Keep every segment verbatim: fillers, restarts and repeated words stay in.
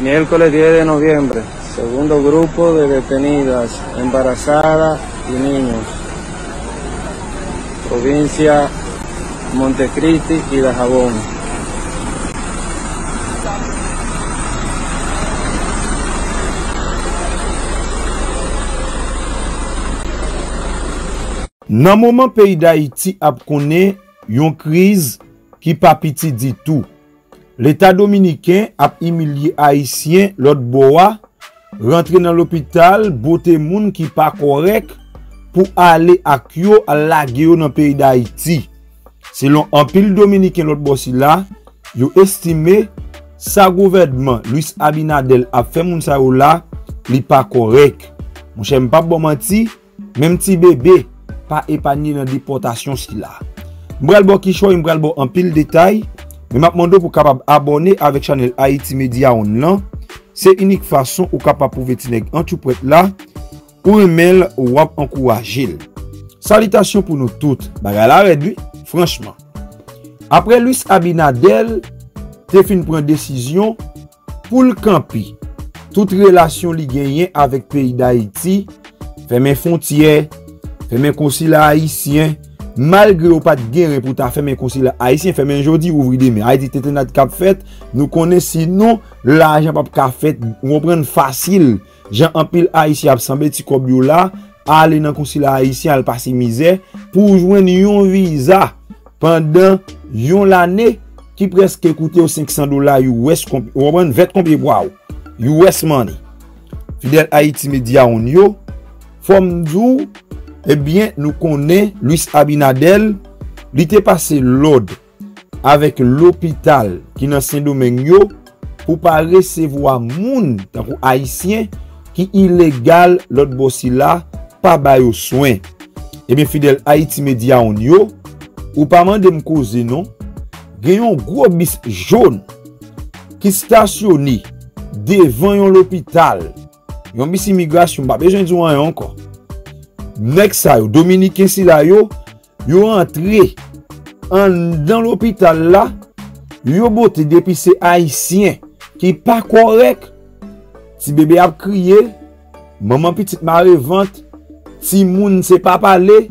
Miércoles diez de noviembre, segundo grupo de detenidas, embarazadas y niños, provincia Montecristi y Dajabón. Nan moman peyi Dayiti ap konnen yon kriz ki pa piti ditou, Leta dominiken ap imilye Ayisyen lòt bò a, rantre nan lopital, bote moun ki pa kòrèk pou ale ak yo al lage yo nan peyi Dayiti. Selon anpil Dominiken lòt bò sila, yo estime sa gouvènman Luis Abinader ap fè moun sa yo la, li pa kòrèk. Monchè, m p ap ba w manti, menm ti bebe pa epanye nan depòtasyon sila. M pral ba w kichòy, m pral ba w anpil detay, men m ap mande w pou w kapab abòne avèk chanèl Haiti Media One lan. Se inik fason ou kapab pwouve ti nèg antyoupwèt la ou renmen l, w ap ankouraje l. Salitasyon pou nou tout. Bagay la rèd wi, franchman. Apre Luis Abinader te fin pran desizyon pou l kanpe tout relasyon li genyen avèk peyi Dayiti, fèmen fwontyè, fèmen konsila ayisyen, malgre yo pa t gen ren pou ta fèmen konsila ayisyen, fèmen jodi, ouvri demen. Ayiti te tennad k ap fèt, nou konnen sinon, lajan p ap ka fèt, ou konprann, fasil. Jan anpil Ayisyen ap sanble ti kòb yo la, ale nan konsila ayisyen, al pase mizè, pou w jwenn yon viza pandan yon lane ki prèske koute w senk san dola U S, konp- ou konprann, vèt konpye bwa w, U S money. Fidèl Haiti Media One yo, fò m di w, ebyen, nou konnen Luis Abinader, li te pase lòd avèk lopital ki nan Sendomeng yo pou pa resevwa moun tankou Ayisyen ki ilegal lòt bò sila, pa ba yo swen. Ebyen, fidèl Haiti Media One yo, ou pa mande m koze non. Gen yon gwo bis jòn ki stasyone devan yon lopital, yon bis imigrasyon, m pa bezwen di w anyen ankò. Nèg sa yo, Dominiken sila yo, yo antre anndan lopital la, yo bote depi se Ayisyen ki pa kòrèk, ti bebe ap kriye, manman pitit mare vant, timoun se pa pale,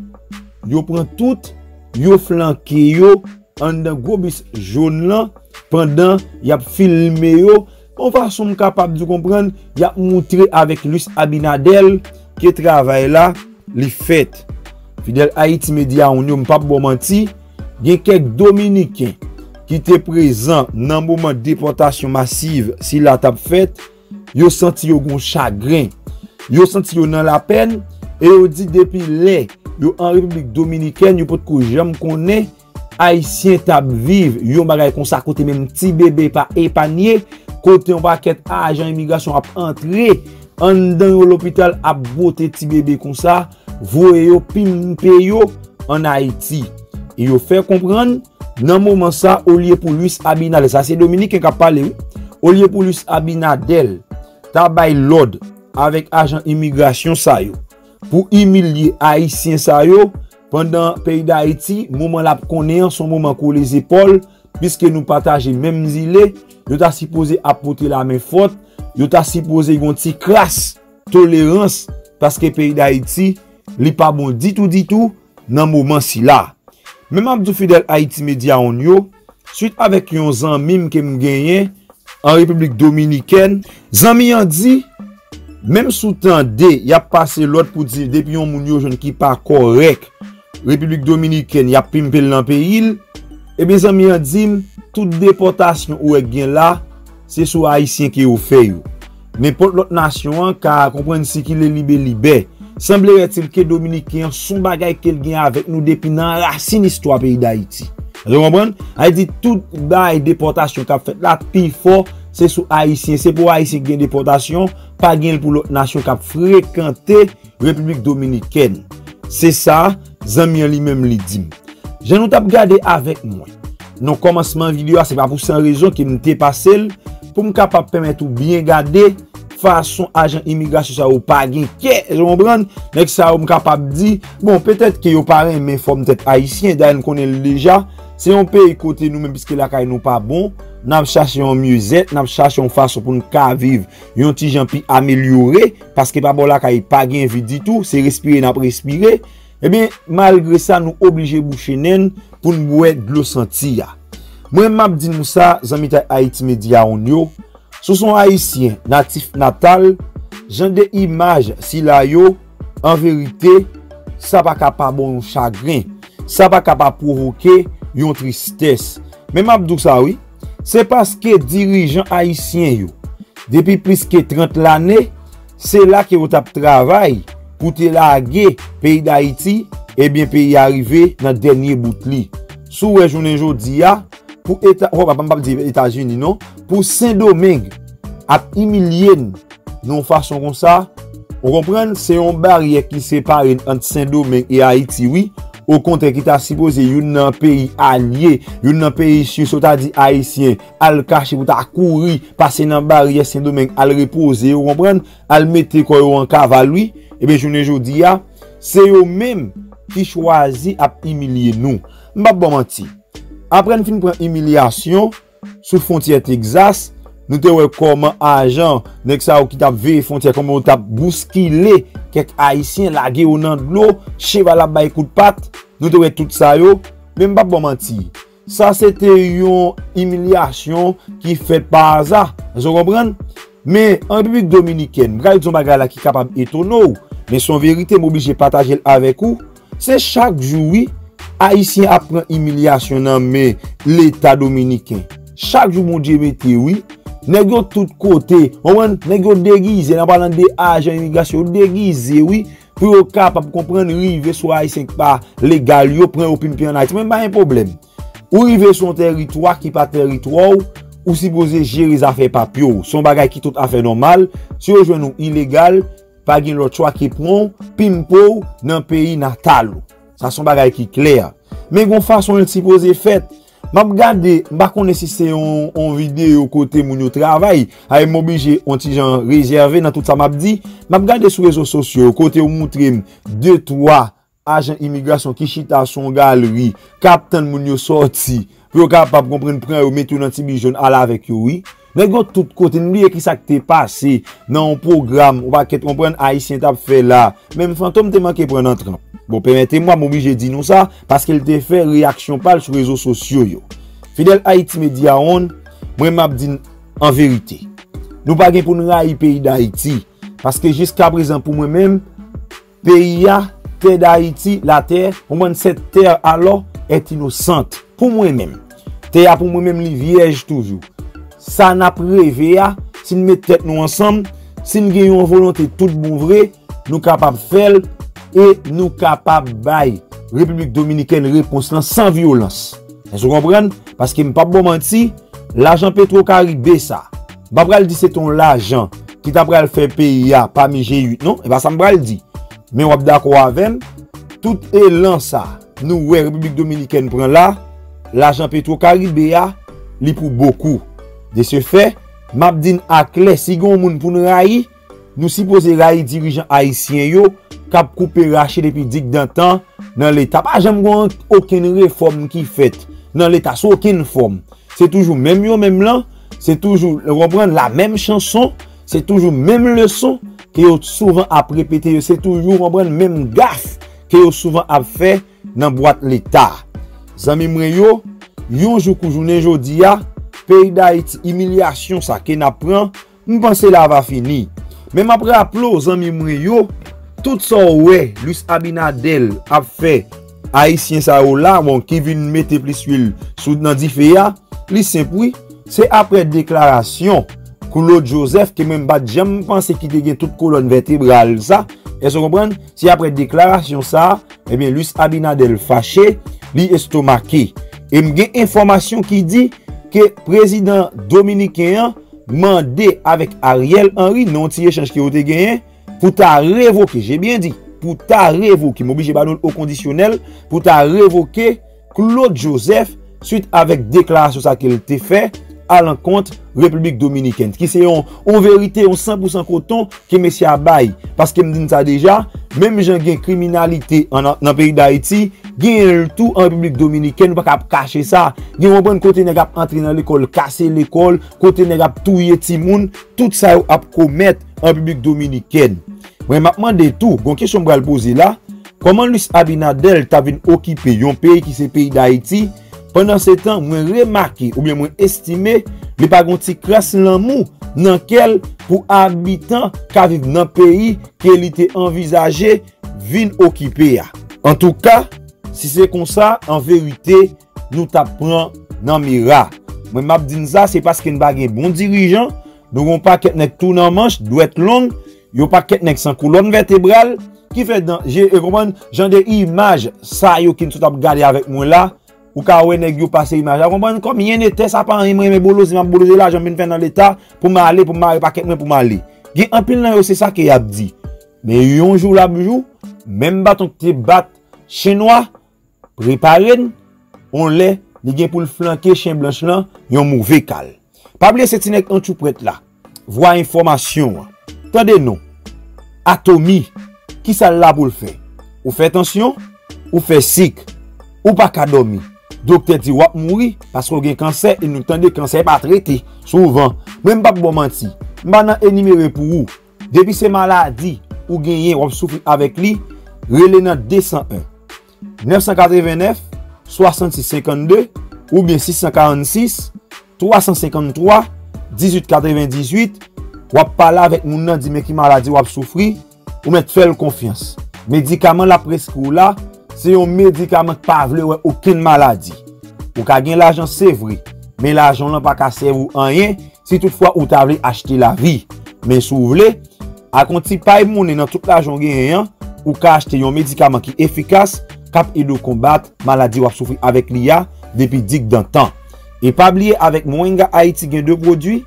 yo pran tout, yo flanke yo anndan gwo bis jòn lan pandan y ap filme yo, yon fason m kapab di w konprann, y ap moutre avèk Luis Abinader ke travay la, li fèt. Fidèl Haiti Media One yo, m p ap ba w manti, gen kèk Dominiken ki te prezan nan moman depòtasyon masiv sila t ap fèt, yo santi yo gon chagren. Yo santi yo nan lapèn, e yo di depi lè yo an Repiblik Dominikèn, yo potko janm konnen Ayisyen t ap viv yon bagay konsa kote menm ti bebe pa epanye, kote yon pakèt ajan imigrasyon ap antre anndan yon lopital ap bote ti bebe konsa, voye yo, pimpe yo ann Ayiti. E yo fè konprann, nan moman sa, olye pou Luis Abinader, sa se Dominiken k ap pale wi, olye pou Luis Abinader ta bay lòd avèk ajan imigrasyon sa yo pou imilye Ayisyen sa yo, pandan peyi Dayiti, moman l ap konnen an, se yon moman kole zepòl, piske nou pataje menm zile, yo ta sipoze ap pote lamen fòt, yo ta sipoze gen yon ti kras tolerans, paske peyi Dayiti, li pa bon ditou, ditou, nan moman sila. Men m ap di w fidèl Haiti Media One yo, swit avèk yon zanmi m ke m genyen an Repiblik Dominikèn, zanmi an di, menm si w tande y ap pase lòd pou di depi yon moun yo jwenn ki pa kòrèk Repiblik Dominikèn, y ap pimpe l nan peyi l, ebyen zanmi an di m, tout depòtasyon ou wè k gen la, se sou Ayisyen ke yo fè yo. Nenpòt lòt nasyon an ka konprann sikile libe libè. Sanbleratil ke Dominiken an se yon bagay ke l gen avèk nou depi nan rasin istwa peyi Dayiti. Ou konprann? Sa vle di tout bagay depòtasyon k ap fèt la, pifò se sou Ayisyen. Se pou Ayisyen ki gen depòtasyon, pa gen l pou lòt nasyon k ap frekante Repiblik Dominikèn. Se sa zanmi an li menm li di m. Jan nou t ap gade avèk mwen nan kòmansman videyo a, se pa pou san rezon ke m te pase l, pou m kapab pèmèt ou byen gade fason ajan imigrasyon sa yo pa gen kè, ou konprann? Nèg sa yo, m kapab di, bon, petèt ke yo pa renmen fòm tèt ayisyen, dayè n konnen l deja, se yon peyi kote nou menm, piske lakay nou pa bon, n ap chache yon myezèt, n ap chache yon fason pou n ka viv yon ti jan pi amelyore, paske pa bò lakay pa gen vi ditou, se respire n ap respire. Ebyen, malgre sa, nou oblije bouche nen n pou n bwè dlo santi a. Mwen, m ap di nou sa, zanmitay Haiti Media One yo, si w se yon Ayisyen natif natal, jan de imaj sila yo, an verite, sa pa ka pa ba w yon chagren. Sa pa ka pa pwovoke yon tristès. Men m ap di w sa, wi. Se paske dirijan ayisyen yo, depi plis ke trant lane, se la ke yo t ap travay pou te lage peyi Dayiti, ebyen, peyi a rive nan dènye bout li. Si w wè jounen jodi a, pou Eta, oh, papa, m p ap di Etazini, non, pou Sendomeng ap imilye n nan yon fason konsa, ou konprann, se yon baryè ki separe n ant Sendomeng e Ayiti, wi. Okontrè, ki ta sipoze youn nan peyi alye, youn nan peyi si, si w ta di Ayisyen, al kache pou ta kouri, pase nan baryè Sendomeng, al repoze, ou konprann, al mete kò yo an kaval, wi. Ebyen, jounen jodi a, se yo menm ki chwazi ap imilye nou. M p ap ba w manti. Apre n fin pran imilyasyon sou fwontyè Texas, nou te wè kòman ajan, nèg sa yo ki t ap veye fwontyè, kòman yo t ap bouskile kèk Ayisyen, lage yo nan dlo, cheval ap bay kout pat, nou te wè tout sa yo, men m p ap ba w manti. Sa se te yon imilyasyon ki fèt pa aza. Èske w konprann? Men, an Repiblik Dominikèn, m pral di yon bagay la ki kapab etone w, men se yon verite, m oblije pataje l avèk ou. Se chak jou, wi, Ayisyen ap pran imilyasyon nan men Leta dominiken. Chak jou Bondye mete, wi. Nèg yo tout kote, w konprann? Nèg yo degize, nan palan de ajan imigrasyon, yo degize, wi, pou yo kapab, konprann, rive sou Ayisyen ki pa legal, yo pran yo pinpin ann Ayiti. Men pa gen pwoblèm. Ou rive sou yon tèritwa ki pa tèritwa w, ou sipoze jere zafè papye w. Se yon bagay ki tout afè nòmal. Si yo jwenn ou ilegal, pa gen lòt chwa ke pran w, pimpe w nan peyi natal ou. Sa se yon bagay ki klè. Men gon fason l sipoze fèt. M ap gade, m pa konnen si se yon, yon videyo kote moun yo travay, ay m oblije yon ti jan rezève nan tout sa m ap di. M ap gade sou rezo sosyo yo kote yo moutre m de twa ajan imigrasyon ki chita sou yon galri, k ap tann moun yo sòti, pou yo kapab, konprann, pran yo, mete yo nan ti bi jòn, al avèk yo, wi. Nèg yo tout kote, n bliye ki sa k te pase nan yon pwogram, yon pakèt, konprann, Ayisyen t ap fè la. Menm Fantom te manke pran nan tranp. Bon, pèmète mwa, m oblije di nou sa, paske l te fè reyaksyon pa l sou rezo sosyo yo. Fidèl Haiti Media One, mwen m ap di n an verite. Nou pa gen pou n rayi peyi Dayiti, paske jiskaprezan pou mwen menm, peyi a, tè Dayiti, la terre, konprann, cette terre alors est innocente. Pou mwen menm, tè a pou mwen menm li vyèj toujou. Sa n ap reve a, si n met tèt nou ansanm, si n gen yon volonte tout bon vre, nou kapab fè l e nou kapab bay Repiblik Dominikèn repons lan san vyolans. Èske w konprann? Paske m p ap ba w manti, lajan Petro Karibe sa, m pa pral di se te yon lajan ki ta pral fè peyi a pami G uit, non, e pa sa m pral di. Men w ap dakò avè m, tout elan sa nou wè Repiblik Dominikèn pran la, lajan Petro Karibe a, li pou bokou. De ce fait, m ap di n aklè, si gen yon moun pou n rayi, nou sipoze rayi dirijan ayisyen yo k ap koupe rache depi digdantan nan Leta. Pa janm gen okenn refòm ki fèt nan Leta sou okenn fòm. Se toujou menm yo menm lan, se toujou, ou konprann, la menm chanson, se toujou menm leson ke yo souvan ap repete yo, se toujou, ou konprann, menm gaf ke yo souvan ap fè nan bwat Leta. Zanmi mwen yo, yon jou kou jounen jodi a, peyi Dayiti, imilyasyon sa ke n ap pran, m panse la va fini. Men m ap raple w, zanmi mwen yo, tout sa w wè Luis Abinader ap fè Ayisyen sa yo la, bon, ki vin mete plis lwil sou, nan dife a, li senp wi. Se aprè deklarasyon Claude Joseph ke mwen m pa t janm panse ki te gen tout kolòn vètebral sa. Èske w konprann? Se aprè deklarasyon sa, ebyen, Luis Abinader fache, li estomake. E m gen enfòmasyon ki di ke prezidan dominiken an mande avèk Ariel Henry, nan yon ti echanj ke yo te genyen, pou ta revoke, je byen di, pou ta revoke, m oblije ba nou l okondisyonèl, pou ta revoke Claude Joseph, swit avèk deklarasyon sa ke l te fè alankont Repiblik Dominikèn, ki se yon, yon verite, yon san pou san koton ke mesye a bay. Paske m di n sa deja, menm jan gen kriminalite an, nan peyi Dayiti, genyen l tou an Repiblik Dominikèn, nou pa ka ap kache sa. Gen, w konprann, kote nèg ap antre nan lekòl, kase lekòl, kote nèg ap touye timoun, tout sa yo ap komèt an Repiblik Dominikèn. Mwen, m ap mande tou, gon kesyon m pral poze la, kòman Luis Abinader ta vin okipe yon peyi ki se peyi Dayiti, pandan se tan, mwen remake oubyen mwen estime li pa gon ti kras lanmou nan kè l pou abitan ka viv nan peyi ke li te anvizaje vin okipe a. Antouka, si se konsa, an verite, nou t ap pran nan mera. Mwen, m ap di n sa, se paske n pa gen bon dirijan, nou gon pakèt nèg tou nan manch, dwèt long, yon pakèt nèg san kolòn vètebral, ki fè dan, je, e konprann, jan de imaj sa yo ke n sot ap gade avèk mwen la, ou ka wè nèg yo pase imaj la, konprann, kòm yen netè sa pa anyen, mwen renmen boloze, m ap boloze lajan m vin fè nan leta, pou m ale, pou m mare pakèt mwen, pou m ale. Gen anpil nan yo, se sa ke y ap di. Men yon jou l ap jou, menm baton ki te bat chen nwa, prepare n, on lè li gen pou l flanke chen blanch lan yon move kal. Pa bliye se ti nèg antchoupwèt la, vwa enfòmasyon an. Tande non, Atomi, kisa l la pou l fè? Ou fè tansyon, ou fè sik, ou pa ka dòmi. Doktè di w ap mouri paske w gen kansè e nou tande kansè pa trete souvan. Mwen m p ap ba w manti, m pa nan enimere pou ou. Depi se maladi ou genyen, w ap soufri avèk li, rele nan de san en, nèf san katrevennnèf, swasannsis senkannde oubyen sis san karannsis, twa san senkanntwa, dizuit katrevendizuit, w ap pale avèk moun nan, di men ki maladi w ap soufri, ou mèt fè l konfyans. Medikaman l ap preskri w la, se yon medikaman k pa vle wè okenn maladi. Ou ka gen lajan, se vre, men lajan w lan pa ka sèvi w anyen si toutfwa ou ta vle achte lavi. Men si w vle, ak yon ti pay monnen nan tout lajan w genyen an, ou ka achte yon medikaman ki efikas, k ap ede w konbat maladi w ap soufri avèk li a depi digdantan. E pa bliye, avèk Moringa Haiti gen de pwodui,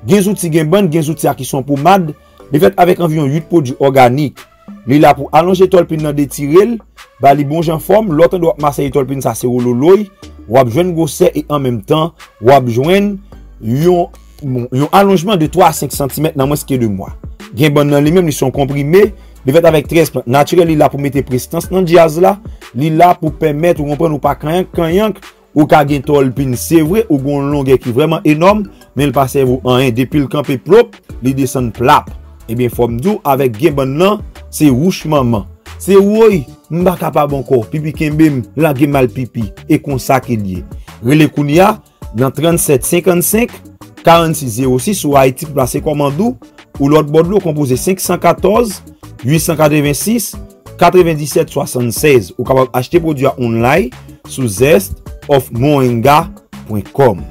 gen zouti, gen bann, gen zouti a ki se yon pomad, li fèt avèk anviwon uit pwodui òganik. Li la pou alonje tòlpin nan, detire l, ba li bon jan fòm. Lè w tande w ap maseye tòlpin sa, se wololoy, w ap jwenn gwosè e an menm tan, w ap jwenn yon, yon alonjman de twa a senk santimèt nan mwens ke de mwa. Gen bann nan li menm, li se yon konprime, li fèt avèk trèz plant natirèl, li la pou mete prestans nan djaz la, li la pou pèmèt ou konprann ou pa kanyank kanyank, ou ka gen tòlpin, se vre, ou gen yon longè ki vrèman enòm, men l pa sèvi w anyen. Depi l kanpe plop, li desann plap. Ebyen, fò m di w, avèk gen bann nan, se wouch manman. Se woy, m pa kapab ankò, pipi kenbe m, lage m al pipi. E konsa ke l ye. Rele kounye a nan trannsèt senkannsenk, karannsis zewo sis, ou Ayiti pou plase kòmand ou, ou lòtbò dlo, konpoze senk san katòz, uit san katrevensis, katrevendisèt swasannsèz. Ou kapab achte pwodui a online sou zest of moringa pwen kòm.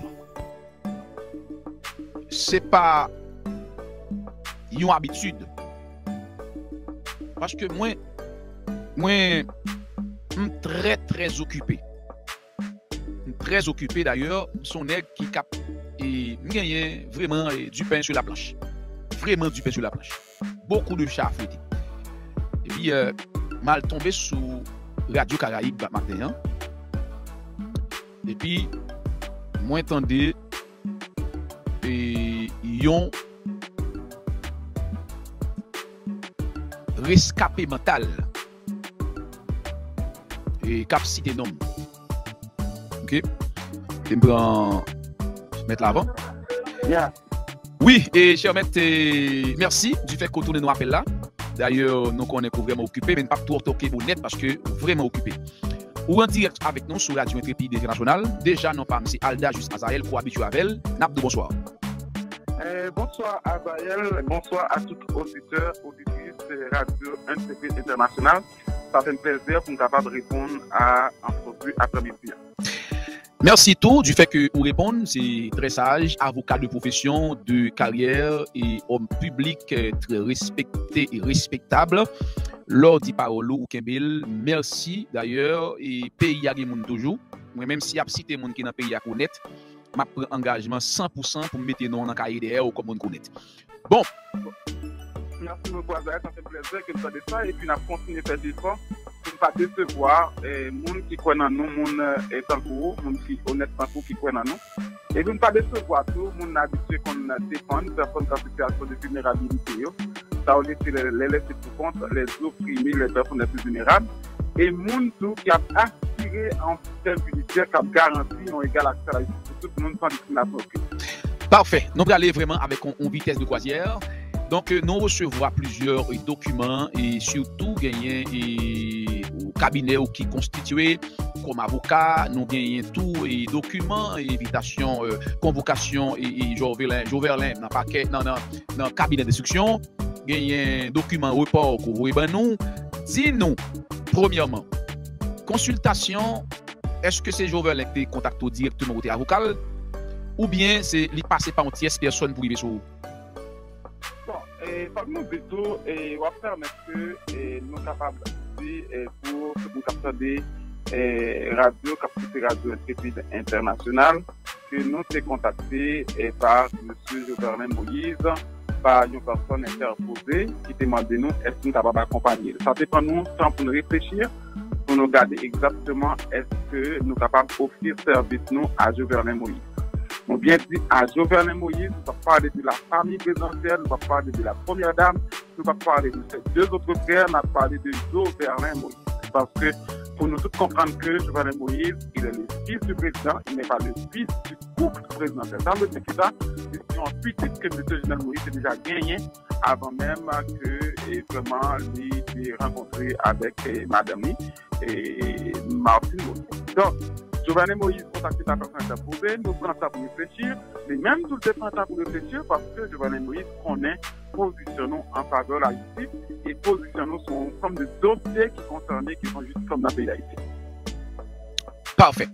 Se pa yon abitid. Paske mwen, mwen, m trè, trè okipe. M trè okipe dayè, m se yon nèg ki k ap, e, m genyen vrèman, e, du pain sur la planche. Vrèman du pain sur la planche. Beaucoup de chats à fouetter. Epi, e, m al tonbe sou Radyo Karayib maten an. Epi, mwen tande, e, yon reskape mantal, e, k ap site non m. Ok? Te m pran mèt la avan. Yeah. Wi, e, chè mèt, e, mèsi du fait ke w tounen nou apèl la. Dayè, nou konnen ke w vrèman okipe, men n p ap twò toke ou nèt paske w vrèman okipe. Ou an dirèk avèk nou sou Radyo Entrepid Entènasyonal. Deja, non pa m se Aldajus Azael, kou abitye avè l. N ap di w bonswa. Eh, bonsoir Azael, bonsoir à tout auditeur, auditrice de Radio N T P International. Sa fè m plèzi pou m kapab reponn a antrevi aprèmidi a. Mèsi tou du fait ke ou reponn, se trè saj, avoka de pwofesyon, de karyè e òm piblik, eh, trè respekte e respektab. Lè w di pawòl ou, ou kenbe l. Mèsi dayè, e peyi a gen moun toujou. Mwen menm si y ap site moun ki nan peyi a k onèt, m ap pran angajman san pou san pou m mete non w nan kaye dèyè w kòm moun k onèt. Bon. Mèsi bokou Azael, sa fè plèzi ke m tande sa, epi n ap kontinye fè jefò pou n pa desevwa, eh, moun ki kwè nan nou, moun, eh, tankou ou, moun ki onèt tankou w ki kwè nan nou. Epi m pa desevwa tou moun n abitye konn defann pèsòn k an sitiyasyon de vilnerabilite yo, sa yo rele les, les laissés pour compte, les opprimés, les personnes les plus vulnérables, e moun tou ki ap asire yon sistèm jidisye k ap garanti yon egal aksè a la jistis pou tout moun san diskriminasyon okenn. Pafè. Nou prale vrèman avèk yon, yon vitès de kwazyè. Donk, nou resevwa plizyè dokiman e sitou genyen e kabinè ki konstitye kòm avoka. Nou genyen tou e dokiman, envitasyon, konvokasyon e Joverlin, Joverlin nan pakè, nan, nan, nan kabinè enstriksyon. Genyen dokiman repò ke w voye ban nou. Di nou, premyèman, konsiltasyon, èske se Joverlin ki te kontakte w dirèkteman kote avoka l, oubyen se li pase pa yon tyès pèsòn pou rive sou ou? Bon, e, fòk nou di tou, e, w ap pèmèt ke e, nou kapab di e, pou tout moun k ap tande e, radyo, k ap koute radyo Entrepid Entènasyonal, ke nou te kontakte e, pa mesye Joverlin Moïse, pa yon pèsòn entèpoze ki te mande nou èske nou kapab akonpanye l. Sa te pran nou tan pou nou reflechi, pou nou gade egzakteman èske nou kapab ofri sèvis nou a Joverlin Moïse. Nou byen di a Joverlin Moïse, nou p ap pale de la famille présidentielle, nou p ap pale de la première dame, nou p ap pale de ses deux autres frères, n ap pale de Joverlin Moïse. Paske pou nou tout konprann ke Joverlin Moïse, il est le fils du président, il n'est pas le fils du couple présidentiel. Sa vle di ki sa? Li se yon pitit ke mesye Jovenel Moïse te deja genyen avan menm ke e, vrèman li te rankontre avèk e, madanm li e, Martine Moïse. Donk, Jovenel Moïse kontakte pa pèsòn entèpoze, nou pran tan pou reflechi, li menm tou te pran tan pou reflechi paske Jovenel Moïse konnen pozisyon nou an favè lajistis e pozisyon nou sou yon ansanm de dosye ki konsène kesyon jistis kòm nan peyi Dayiti. Pafè.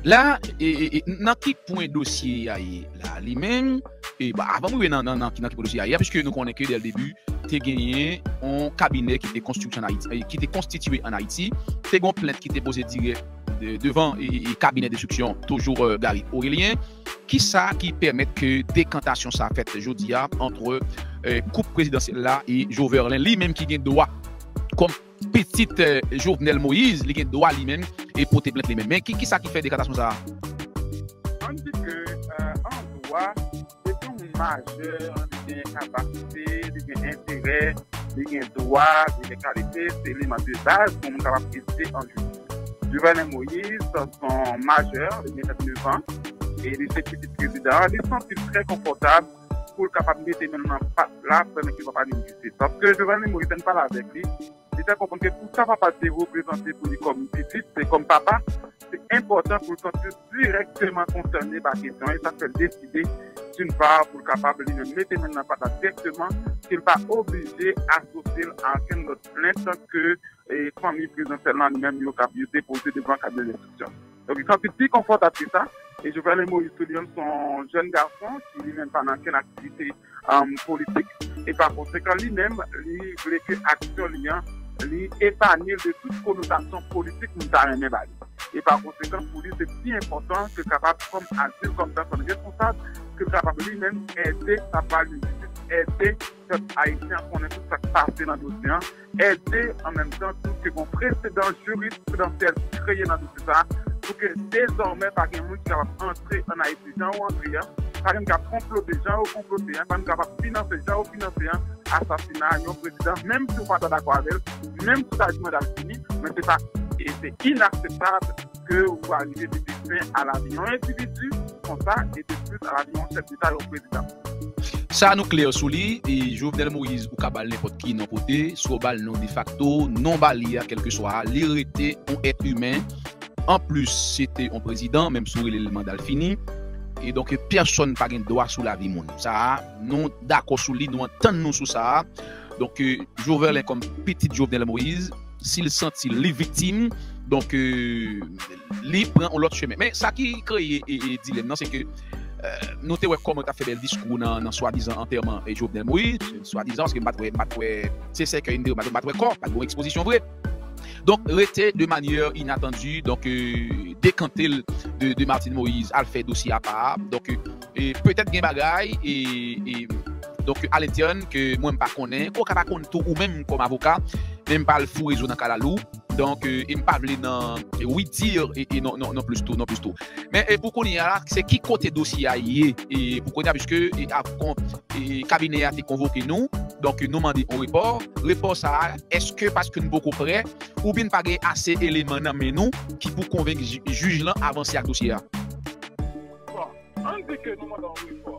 La, e, e, e, nan ki pwen dosye a ye la, li menm, e, ba, avan m rive nan, nan, nan, nan ki pwen dosye a ye, piske nou konnen ke dè le debi, te genyen yon kabinè ki te konstitye an Ayiti, e, ki te konstitye an Ayiti, te gen yon plent ki te poze dirèk de, devan e, e, e kabinè enstriksyon, toujou e, Gary Orélien. Kisa ki pèmèt ke dekantasyon sa fèt jodi a antre e, koup prezidansyèl la e Joverlin li menm ki gen dwa kòm pitit e, Jovenel Moïse, li gen dwa li menm e pote plent li menm. Men ki, kisa ki fè dekantasyon sa a? Ann di ke e, an dwa, depi yon moun majè, li gen kapasite, li gen enterè, li gen dwa, li gen kalite, se eleman de baz pou moun kapab ezite an jistis. Jovenel Moïse, se yon majè, li gen vennèf an, e li se pitit prezidan, li santi l trè konfòtab pou l kapab mete men l nan pat la pandan ke papa li an jistis. Paske Jovenel Moïse, lè n pale avèk li, li fè konprann ke pou sa papa l te reprezante pou li kòm pitit, se kòm papa, se enpòtan pou l santi l dirèkteman konsène pa kesyon an, e sa k fè l deside, d'une part, pou l kapab li menm mete men l nan pat la dirèkteman, ke l pa oblije asosye l a okenn lòt plent ke e, fanmi prezidansyèl lan li menm yo k ap yo depoze devan kabinè enstriksyon. Donk, li santi l pi konfòtab ke sa. E Jovenel Moïse tou li menm se yon jèn gason ki li menm pa nan okenn aktivite um, politik. E pa konsekan, li menm, li vle ke aksyon li an, li epanye l de tout konotasyon politik moun ta renmen ba li. E pa konsekan, pou li, se pi enpòtan ke l kapab, kòm adilt, kòm pèsòn responsab, ke l kapab li menm ede papa li, ede pèp ayisyen an konnen tout sa k pase nan dosye an, ede an menm tan tou ke gen yon presedan jirisprudansyèl ki kreye nan dosye sa a, pou ke dezòmè pa gen moun ki kapab antre ann Ayiti jan yo antre an, pa gen moun k ap konplote jan yo konplote an, pa gen moun k ap finanse jan yo finanse an, asasina yon prezidan, menm si w pa ta dakò avè l, menm si w ta di manda l fini, men se pa, e se inakseptab ke ou arive mete fen a lavi yon endividi konsa, e de plis a lavi yon chèf deta, yon prezidan. Sa nou klè sou li, e Jovenel Moïse, ou ka ba l nenpòt ki non pote, si w ba l non defakto, non ba li a, kèlkeswa, li rete yon èt imen. Anplis, se te yon prezidan, menm si w rele l manda l fini. E donk, pèsonn pa gen dwa sou lavi moun. Sa a, nou dakò sou li, nou antann nou sou sa a. Donk, Joverlin kòm pitit Jovenel Moïse, si l santi l li viktim, donk, li pran yon lòt chemen. Men sa ki kreye e, e, dilèm nan, se ke e, nou te wè kòman yo t ap fè bèl diskou nan, nan swadizan antèman e Jovenel Moïse, swadizan, paske m pa t wè, m pa t wè, se sèkèy m te wè, m pa t wè kò, pa t gen yon ekspozisyon vre. Donk, rete de manyè inatandi, donk, e, dekante l de, de Martine Moïse, al fè dosye apa a. Donk, e, petèt gen bagay, e, e, donk, a lentèn ke mwen m pa konnen, ke w ka pa konn tou ou menm kòm avoka, men m pa al foure zo nan kalalou. Donk, e m pa vle nan wi di e non, non, non plis tou, non plis tou. Men e pou kounye a la, se ki kote dosye a ye e pou kounye a, piske e, a, kon, e, kabinè a te konvoke nou, donk nou mande yon repò. Repò sa a, èske paske nou poko prè, oubyen n pa gen ase eleman nan men nou ki pou konvenk jij lan avanse ak dosye a? Bon, ann di ke nou mande yon repò.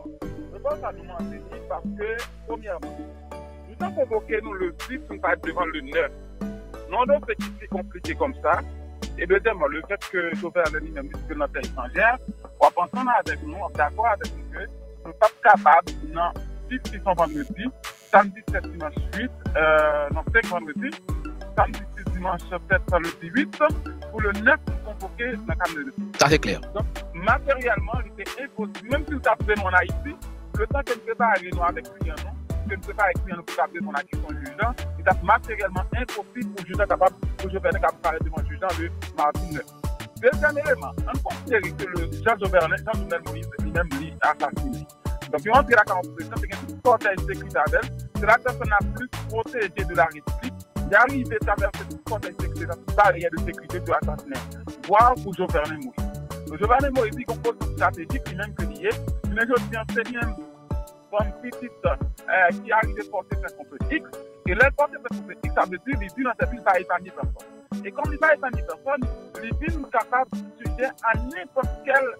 Repò sa nou mande li paske, premyèman, nou te konvoke nou le sis, nou pa t devan le nèf. Nou yon dosye ki pi konplike kòm sa. E dezyèmman, le fèt ke Joverlein li menm li di ke l nan tè etranjè, w ap ansanm avèk nou, w ap dakò avèk nou ke nou p ap kapab nan sis ki se yon vandredi, samdi sèt, dimanch uit, euh, non, senk vandredi, samdi sis, dimanch sèt, lendi uit, pou le nèf nou konvoke nan kabinè de. Sa se klè. Donk, materyèlman, li te enposib, menm si l t ap vin ann Ayiti, letan ke n prepare nou avèk kliyan nou, ke n prepare kliyan nou pou t ap reponn a kesyon jij lan, li t ap materyèlman enposib pou jij lan kapab, pou Joverlein kapab parèt devan jij lan le madi nèf. Dezyèm eleman, ann konsidere ke le Jean Joverlein, Jean Jovenel Moïse, li menm, li asasinen. Donk, yo antre lakay yon prezidan, te gen tout kòtèj sekirite avè l. Se la pèsòn la plis pwoteje de la repiblik. Li arive travèse tout kòtèj sekirite, tout baryè de sekirite pou yo asasinen. Vwa pou Joverlein Moïse. Donk, Joverlein Moïse, li gen yon pozisyon estratejik, li menm ke li ye. Jounen jodi an, se li menm fanm pitit ki arive pòte plent kont X. E lè l pòte plent kont X, sa vle di li di nan tèt li l pa epanye pèsòn. E kòm li pa epanye pèsòn, li vin kapab sijè a nenpòt kèl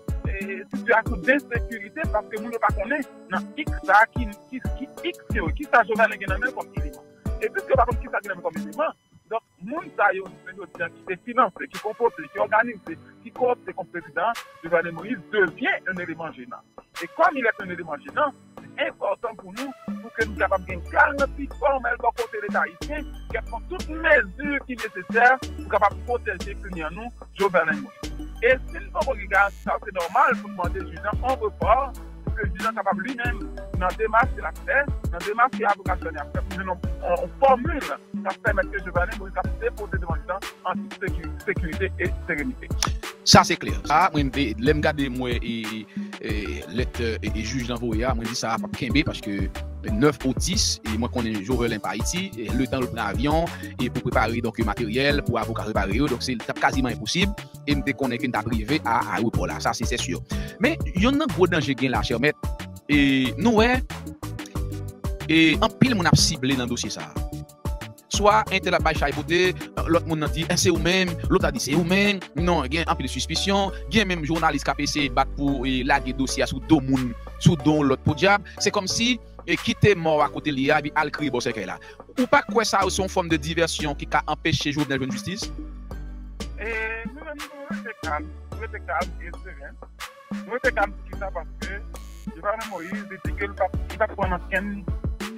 sitiyasyon densekirite paske moun yo pa konnen nan X sa a ki, ki, ki X yo, ki sa Jovenel gen nan men l kòm eleman. E piske yo pa konn ki sa gen nan men l kòm eleman, donk moun sa yo, jounen jodi a, ki te finanse, ki konpoze, ki òganize, ki kowopte kont prezidan an, Jovenel Moïse devyen yon eleman jenan. E kòm il est un élément jenan, se enpòtan pou nou, pou ke nou kapab gen garanti fòmèl bò kote Leta ayisyen, kèlkeswa tout mezi ki nesesè pou kapab pwoteje kliyan nou, Jovenel Moïse. E si n poko gen garanti sa, se nòmal pou n mande jij lan yon repò, pou ke jij lan kapab li menm, nan demach ke l ap fè, nan demach ke avoka Jovenel ap fè, pou jwenn yon, yon, yon fòmil k ap pèmèt ke Jovenel Moïse ap depoze devan jij lan an tout seki-, sekirite e serenite. Sa se klè. Sa, mwen, lè m gade, m wè e, e, lèt e, e, jij lan voye a, mwen di sa p ap kenbe paske nèf ou dis, e mwen konnen Joverlein pa Ayiti, e letan l pran avyon e pou prepare donk materyèl pou avoka prepare yo, donk se t ap kaziman enposib e m te konnen ke n t ap rive a ayewopò la, sa se sèsi. Men yonn nan gwo danje gen la, chè mèt, e nou wè e anpil moun ap sible nan dosye sa a. Swa entèl ap bay chay pote, lòt moun nan di, eh, se ou menm, lòt la di, se ou menm. Non, gen anpil sispisyon, gen menm jounalis k ap eseye bat pou e, lage dosye a sou do moun, sou do yon lòt podyab. Se kòmsi e, kite mò a kote l ye a, epi al kriye bò sèkèy la. Ou pa kwè sa se yon fòm de divèsyon ki ka anpeche Jovenel jwenn jistis? E nou menm, nou rete kalm, nou rete kalm e seren. Nou rete kalm pou kisa? Paske Jovenel Moïse li di ke li p ap, li p ap pran okenn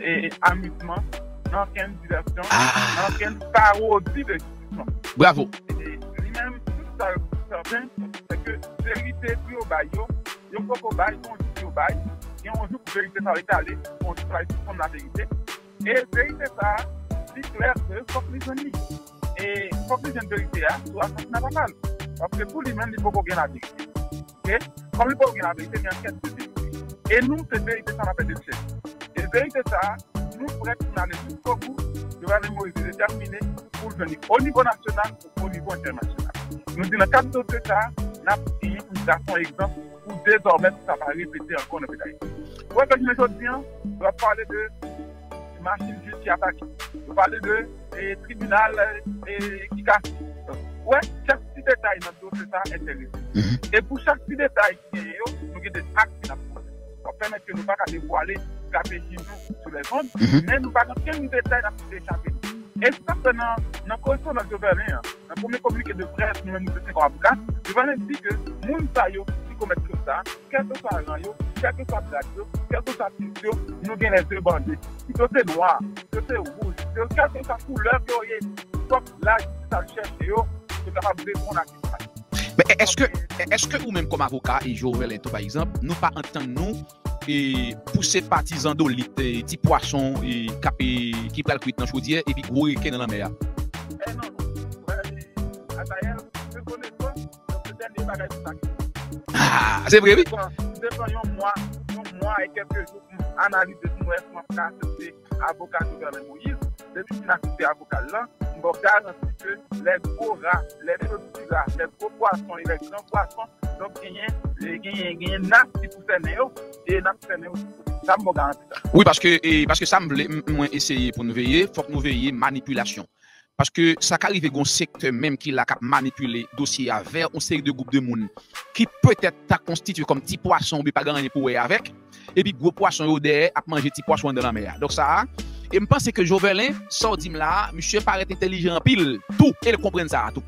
e, amizman, nan okenn divèsyon, nan okenn pawodi de jistis. Bravo! E li menm, tout sa yo sèten, se ke verite pou yo bay yo, yo poko bay, gon jou pou yo bay, gen yon jou pou verite sa yo etale, gon jou pou yo sispann laverite. E verite sa a, li klè ke fòk li jwenn li. E fòk li jwenn verite a sou asasina papa l. Paske pou li menm, li poko gen laverite. Oke? Kòm li poko gen laverite, li an kèt de verite. E nou, se verite sa n ap fè de rechèch. E verite sa a, nou prèt pou n ale jiskobou. Jovenel Moïse detèmine pou l jwenn li o nivo nasyonal ou o nivo entènasyonal. Nou di nan kad dosye sa a, n ap genyen pou n trase yon egzanp pou dezòmè pou sa pa repete ankò nan peyi Dayiti. Ou wè ke jounen jodi a, yo ap pale de machin jij ki atake. Yo pale de e, tribinal e, ki kase. Ou wè, chak ti detay nan dosye sa a enterese nou. E pou chak ti detay ki genyen yo, nou gen de zak ki n ap poze. W ap pèmèt ke nou pa ka devwale estrateji nou sou lèzond, men nou pa gen okenn detay n ap kite chape nou. E se sa k fè nan, nan korespondans Jovenel an, nan premye kominike de près nou menm nou te fè kòm avoka, Jovenel di ke moun sa yo ki komèt krim sa a, kèlkeswa ran yo, kèlkeswa grad yo, kèlkeswa tit yo, nou gen lèzye bande. Si yo se nwa, si yo se wouj, si yo kèlkeswa koulè ke yo ye, fòk lajistis al chèche yo, pou yo kapab reponn ak krim sa yo. Men èske, èske ou menm kòm avoka e Jovenel tou pa egzanp, nou pa antann nou e pou se patizan dolit, e, ti pwason e k ap, e, ki pral kwit nan chodyè epi gwo reken nan lanmè a? E non, non. Wè, e, Azayèl, rekonesans, se dènye bagay pou sa ki. Ah, se vre, wi. M te pran yon mwa, yon mwa e kèlke jou pou m analize, pou m wè si m ap ka aksepte avoka Jovenel Moïse. depi m fin asiste avoka l lan, m ba w garanti ke lè gwo ra, lè choti ra, lè gwo pwason e lè gran pwason, donk genyen, genyen, genyen nas ki pou sènen yo, e n ap sènen yo tou. Sa m ba w garanti sa. Wi, paske, e, paske sa m vle, m- mwen eseye pou n veye, fòk nou veye manipilasyon. Paske sa ka rive gon sektè menm ki la k ap manipile dosye a vè yon seri de gwoup de moun ki petèt ta konstitye kòm ti pwason oubyen pa gen anyen pou wè avèk, epi gwo pwason yo dèyè ap manje ti pwason anndan lanmè a. Donk sa a, e m panse ke Joverlin, sa w di m la a, misye parèt entèlijan anpil tou, e l konprann sa a tou.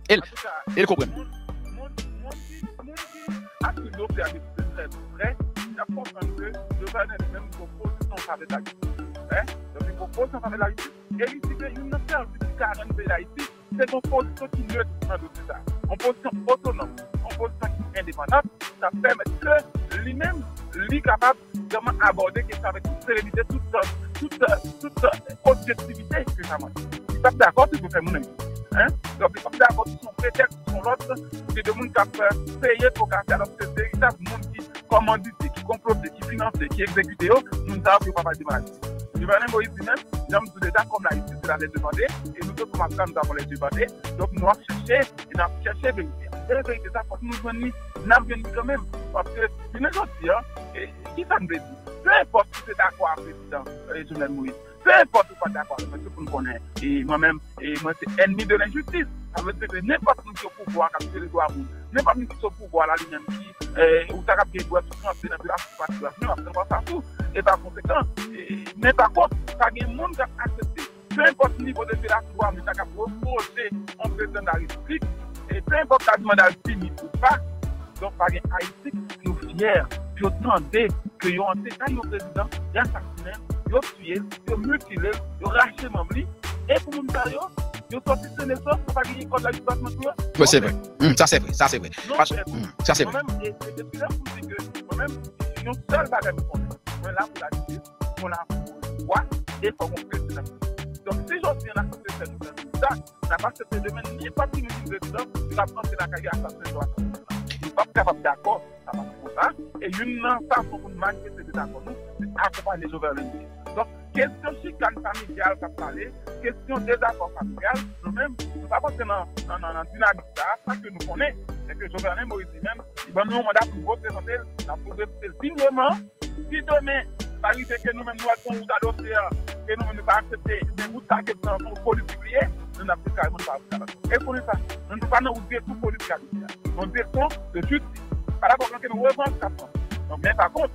E l, e l konprann. Moun, moun, moun ki, moun ki ap swiv dosye a depi trè prè, y ap konprann ke Joverlin li menm li pran pozisyon an favè de lajistis. Hein? Donk li pran pozisyon an favè de lajistis. E li di ke youn nan sèvis li ka rann peyi Dayiti, se gon pozisyon ki net nan dosye sa a. Yon pozisyon otonòm, yon pozisyon ki endepandan, sa pèmèt ke li menm, li kapab vrèman abòde kesyon avèk tout serenite, tout, tout, tout objektivite ke sa mande. Li p ap dakò tout yo fè moun nan. Hein? Donk, li p ap dakò tout yon pretèks, tout yon lòt, se de moun k ap, euh, peye pou kase, alòske se veritab moun ki kòmandite, ki konplote, ki finanse, ki egzekite yo, moun sa yo pou yo pa pale de maladi. Jovenel Moïse li menm, jan m di w deja, kòm Ayisyen, se la lè de mande, e nou tout kòm Afgan, nou avons les yeux bandés. Donk, nou ap chèche, e n ap chèche verite a. E verite sa, fòk nou jwenn li, n ap jwenn li kanmenm. Paske, jounen jodi a, e, ki sa m vle di? Pe enpòt si w te dakò ak prezidan, e, Jovenel Moïse, pe enpòt ou pa dakò avè mwen, se pou n konnen. E mwen menm, e mwen se ènmi de lenjistis. Sa vle di ke nenpòt moun ki o pouvwa k ap vyole dwa moun, nenpòt moun ki sou pouvwa la li menm ki, e, ou ta kab gen dwa tou kanpe nan vyolasyon sou pati dwa moun, ap pran sa tou. E pa konsekan, e, men pa kont, pa gen moun k ap aksepte, pe enpòt nivo de vyolasyon dwa moun, ta kab repwoche yon prezidan de la repiblik, e pe enpòt la di manda l fini ou pa, donk pa gen Ayisyen ki yo fyè, yo tande ke yo antre kay yon prezidan, yo asasinen l, yo tiye l, yo mitile l, yo rache manm li. E pou moun sa yo, yo sòti sen e sòf, pa gen kòd la dipatman pou yo. Wi, se vre. Hmm, sa se vre, sa se vre. Non, Pas- se vre. Hmm, sa se vre. Mwen menm, e, e, e, se la pou di ke mwen menm, yon sèl bagay mwen konnen. Mwen la pou lajistis, mwen la pou pouvwa, e fò mwen prezidan. Donk, si jodi an n aksepte fè nou fè sa, n ap aksepte demen nenpòt ki vin prezidan, li p ap rantre lakay li asasen yo, asasen yo. Nou p ap kapab dakò, sa p ap fè konsa. E youn nan fason pou n manifeste dezakò nou, se akonpaye Jovenel Moïse. Donk, kesyon chikan familyal k ap pale, kesyon dezakò familyal, nou menm, nou p ap antre nan, nan, nan, nan dinamik sa a. Sa ke nou konnen, se ke Jovenel Moïse li menm, li ban nou yon manda pou n reprezante l, n ap reprezante l digneman. Si demen, sa rive ke nou menm nou wè gon wout a dosye a, ke nou menm nou pa aksepte, men wout sa ke nan yon politik li ye, nou n ap di kareman nou pa aksepte. E konnen sa, nou, nou pa nan wout detoun politik a dosye a. Nou detoun de jistis. Pa dakò ke nou revandikasyon. Donk, men pa kont,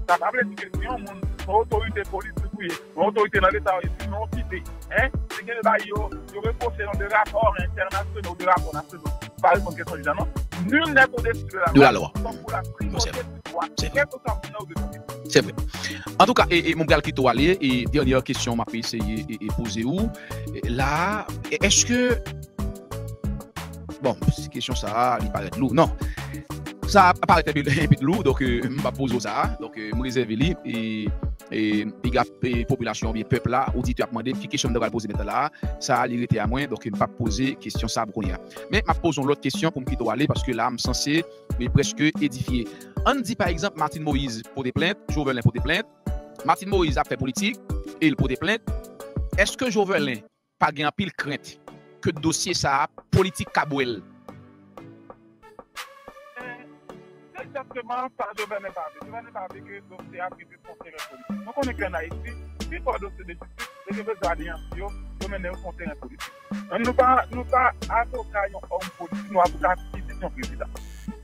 sa pa vle di ke si yon moun, yon otorite politik ou ye, yon otorite nan Leta ou ye, si non okite, hein, si gen de bagay yo, yo repwoche nan de rapò entènasyonal, de rapò nasyonal, pa reponn kesyon jij la non. Nul n'est au-dessus de la loi. De la lwa. Donk, pou la primòte di dwa, kèlkeswa moun nan ou de Se vre. Antouka, e, e, mwen pral kite w ale, e dènyè kesyon m ap eseye, e, e, poze ou, e, la, e, èske, bon, kesyon sa a, li parèt lou, non. Sa a parèt enpe, enpe lou, donk, e, m p ap poze w sa a, donk, e, m rezève li, e, e, piga, e, popilasyon oubyen pèp la, oditè ap mande, ki kesyon m ta pral poze mentnan la a, sa a, li rete a mwen, donk, m p ap poze kesyon sa a pou kounye a. Men, m ap poze yon lòt kesyon pou m kite w ale, paske la, m sanse, e, prèske edifye. Ann di, pa egzanp, Martine Moïse pote plent, Jovenel pote plent, Martine Moïse ap fè politik, e l pote plent. Èske Jovenel pa gen anpil krent ke dosye sa a, politik ka bwè l? Se egzakteman sa Jovenel pa vle. Jovenel pa vle ke dosye a vin yon teren politik. Nou konnen ke ann Ayiti, pifò dosye de jistis, yo bezwen aneyanti yo, yo mennen yo sou yon teren politik. Nou pa, nou pa avoka yon òm politik, nou avoka pitit yon prezidan.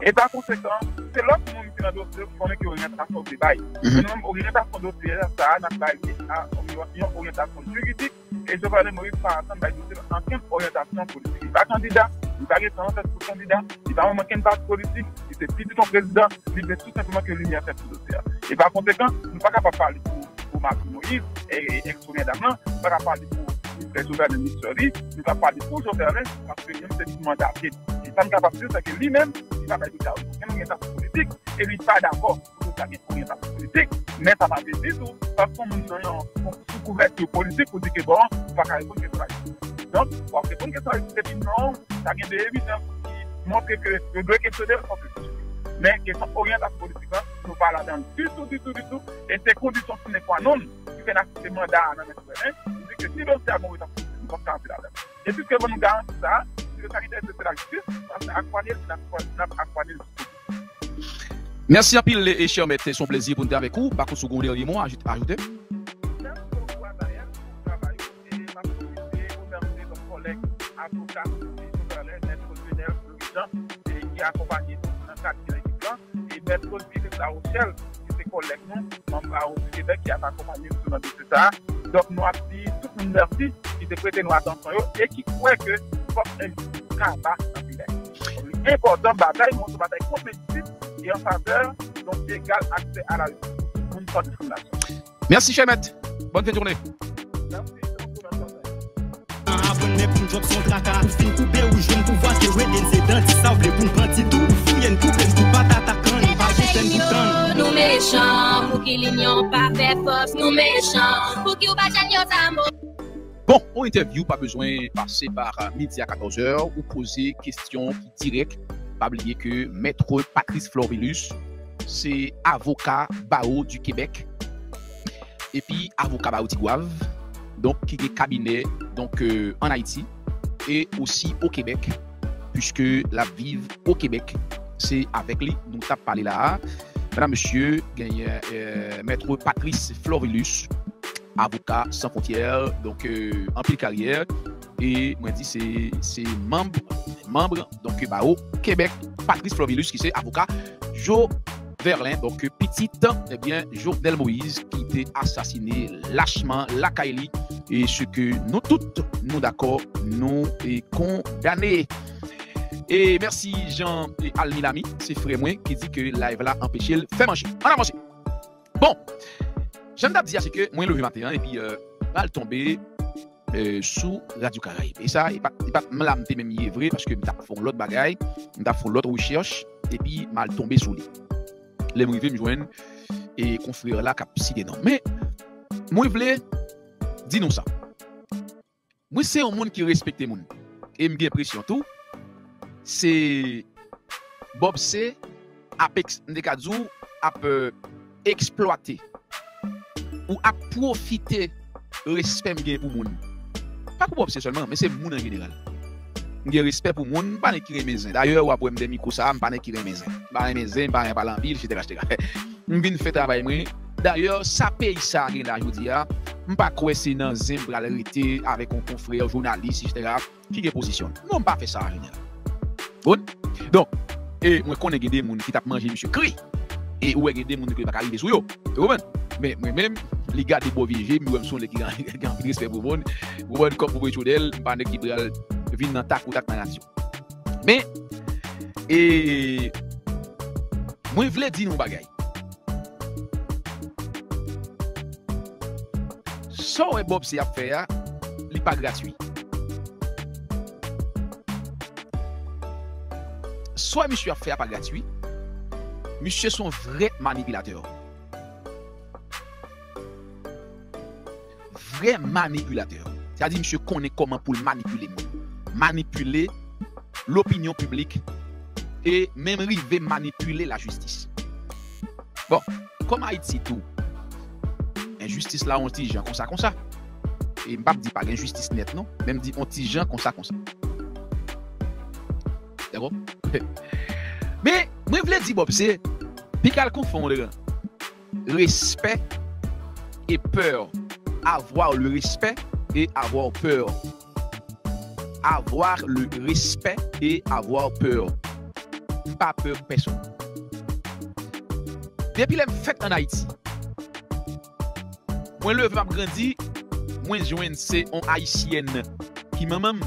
E pa konsekan, se lòt moun ki nan dosye yo ki konnen ki oryantasyon yo te bay. Men nou menm, oryantasyon dosye sa a, n ap bay li a yon, yon oryantasyon jiridik, e Jovenel Moïse pa antann bay dosye a ankenn oryantasyon politik. Li pa kandida, li pa gen san sèt pou kandida, li pa manm ankenn pati politik, li se pitit yon prezidan, li vle tou senpleman ke limyè fèt sou dosye a. E pa konsekan, nou pa kapab pale pou, pou Martine Moïse, e, e, èks premyè dam lan, nou pa ka pale pou, pou frè Jovenel, ni sè li, nou ka pale pou Jovenel, paske li menm se li ki mandate l. E sa m kapab di w, se ke li menm, li pa bay dosye a okenn oryantasyon politik, e li pa dakò pou dosye a gen oryantasyon politik, men sa pa vle di tou, paske yon moun nan yon, yon sou kouvèti politik pou di ke bon, ou pa ka reponn kesyon la. Donk, w ap reponn kesyon la, epi non, sa gen de evidans ki montre ke yo dwe kesyone l, fòk yo kesyone l. Men kesyon oryantasyon politik la, nou pa ladan l ditou, ditou, ditou, e se kondisyon sine qua non ki fè n aksepte manda a nan men Jovenel, nou di ke Si dosye a gen retranchman, nou p ap ka antre ladan l. E piske nou garanti sa, si dosye a gen enterese la jistis, n ap akonpanye l, n ap, n ap akonpanye l jistis. Mèsi anpil, e, chè mèt, se yon plezi pou n te avèk ou. Pa kont si w gen yon dènye mo a ajoute. Mèsi bokou a Dayèl pou travay ou, e m ap pwofite remèsye lòt kòlèg avoka, e Joverlin, mèt Lionel Florijean, e ki akonpanye nou nan kad direktif lan, e mèt Rodrigue Larochelle, ki se kòlèg nou, manm Bawo di Kebèk, ki ap akonpanye nou nan dosye sa a. Donk, nou ap di tout moun mèsi ki te prete nou atansyon yo e ki kwè ke fòk enjistis kaba nan peyi Dayiti. Li enpòtan batay nou an se batay konpetitif e an favè, donk, egal aksè a la jistis pou tout moun san diskriminasyon. Mèsi, chè mèt. Bòn fen de jounen. Mèsi, se yon tou mèt. Aprann men pou n djòb se yon traka. Pou fin koube ou jwenn pouvwa, se rele n se danti sa w vle pou n pran ti tou. Ou fouye n koupe n kou patata kann. Pa gen pèn pou tann. Nou mechan, pou ki linyon pa fè fòs. Nou mechan, pou ki w pa jwenn yon zamo. Bon, yon entèvyou pa bezwen pase pa midi a katòz è, ou poze kesyon ki dirèk. Pa bliye ke Mèt Patrice Florvilus se avoka Bawo di Kebèk, epi avoka Bawo Tigwav, donk, ki gen kabinè, donk, euh, ann Ayiti e osi o Kebèk, puiske l ap viv o Kebèk. Se avèk li nou t ap pale la a. Medam, mesye, genyen, euh, Mèt Patrice Florvilus, avoka san fwontyè, donk, euh, anpil karyè, e mwen di se, se manm, manm, donk, Bawo Kebèk, Patrice Florvilus, ki se avoka Joverlin, donk, pitit, ebyen, Jovenel Moïse, ki te asasine lachman lakay li, e se ke nou tout, nou dakò, nou, e, kondane. E mèsi Jean, e, Almilami, se frè mwen, ki di ke live la anpeche l fè manje. Ann avanse. Bon, jan m t ap di a, se ke mwen leve maten an, epi, euh, m al tonbe, euh, sou Radyo Karayib. E sa, e pa, e pa t m la m te menm ye vre, paske m t ap fè yon lòt bagay, m t ap fè yon lòt rechèch, epi m al tonbe sou li. Lè m rive, m jwenn, e, konfrè la k ap site non. Men, mwen vle di nou sa. Mwen se yon moun ki respekte moun. E m gen enpresyon tou, se Bob C ap eks-, m te ka di w, ap, euh, eksplwate ou ap pwofite respè m gen pou moun. Pa pou Bob C sèlman, men se moun an jeneral. M gen respè pou moun, m pa nèg ki renmen zen. Dayè, w ap wè m dèyè mikwo sa a, m pa nèg ki renmen zen. M pa renmen zen, m pa renmen pale anpil, etsetera, etsetera. M vin fè travay mwen. Dayè, sa peyi sa a gen la jodi a, m pa kwè se nan zen m pral rete avèk yon konfrè jounalis, etsetera, ki gen pozisyon l. Non, m pa fè sa an jeneral. Bon? Donk, e mwen konnen gen de moun ki t ap manje misye kri. E ou wè gen de moun ki pa ka rive sou yo. Ou konprann? Men mwen menm, li gade bò vye je m, li wè m se yon nèg ki gen, gen anpil respè pou moun. Ou konprann, kòm pwofesyonèl, m pa nèg ki pral vin nan tak ou tak nan radyo. Men, e, mwen vle di nou yon bagay. Sa w wè Bob C ap fè a, li pa gratui. Sa w wè misye ap fè a pa gratui. Misye se yon vrè manipilatè. Vrè manipilatè. Sa di misye konnen kòman pou l manipile moun. Manipile lopinyon piblik e menm rive manipile lajistis. Bon, kòm Ayiti tou, enjistis la yon ti jan konsa konsa. E m p ap di pa gen jistis nèt non, men m di yon ti jan konsa konsa. Dakò? Men, mwen vle di Bob C, piga l konfonn respect et peur. Avoir le respect et avoir peur. Avoir le respect et avoir peur. M pa pè pèsonn. Depi lè m fèt ann Ayiti, mwen leve, m ap grandi, mwen jwenn se on Ayisyèn ki manman m,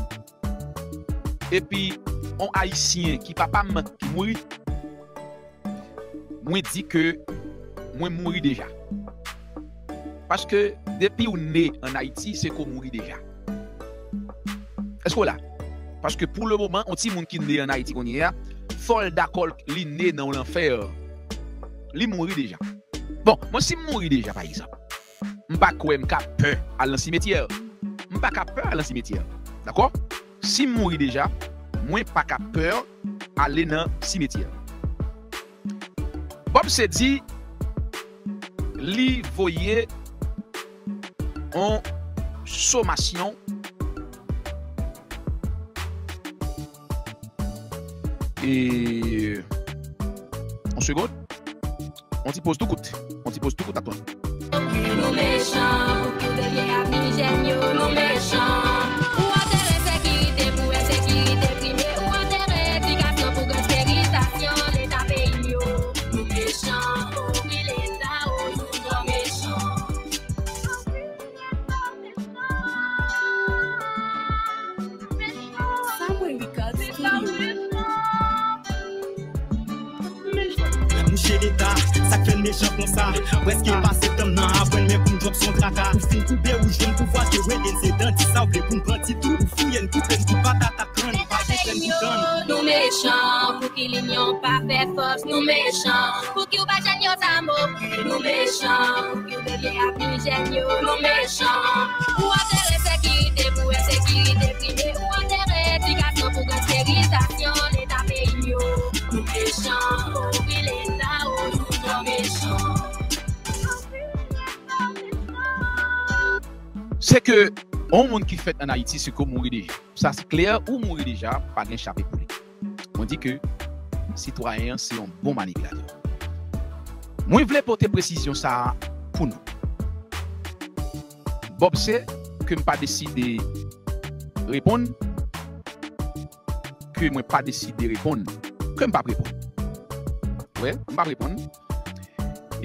epi on Ayisyen ki papa m ki mouri. Mwen di ke mwen mouri deja. Paske depi w ne ann Ayiti, se ke w mouri deja. Èske w la? Paske pou le moman, on timoun ki ne ann Ayiti kounye a, fò l dakò li ne nan yon lanfè. Li mouri deja. Bon, mwen si m mouri deja, pa egzanp, m pa kwè m ka pè al nan simetyè. M pa ka pè al nan simetyè. Dakò? Si m mouri deja, mwen pa ka pè ale nan simetyè. Bob C di li voye on somasyon. E yon segond. Yon ti poz tou kout. Yon ti poz tou kout, atò. Nou mechan, pou ki w devye ak jèn yo, nou mechan. Ou antere sekirite pou ensekirite prime, ou antere edikasyon pou gansterizasyon leta peyi m yo. Nou mechan, ouvri leta, ou nou twò mechan. Samuel Ricard Studio. Mouche Leta, sa k fè n mechan konsa? Prèske pa septanm nan aprann, men pou n dwòp se yon traka. Ou fin koube, ou jwenn pouvwa, te wede n se dan di sa w vle pou n pran ti tou. Ou fouye n, koupe n, tout patata kann, pa gen grenn pou tann. Nou mechan, pou ki linyon pa fè fòs, nou mechan. Pou ki w ba jèn yo zam, ok, nou mechan. Pou ki w devye ak jèn yo, nou mechan. Ou antere sekirite pou ensekirite prime, ou antere edikasyon pou gansterizasyon leta peyi m yo. Nou mechan, ouvri leta, ou nou twò mechan. Se ke yon moun ki fèt ann Ayiti, se ke w mouri deja. Sa se klè, ou mouri deja, pa gen chape pou li. Mwen di ke sitwayen an se yon bon manipilatè. Mwen vle pote presizyon sa a pou nou. Bob se ke m pa deside reponn, ke mwen pa deside reponn, ke m p ap reponn. Wè, m p ap reponn.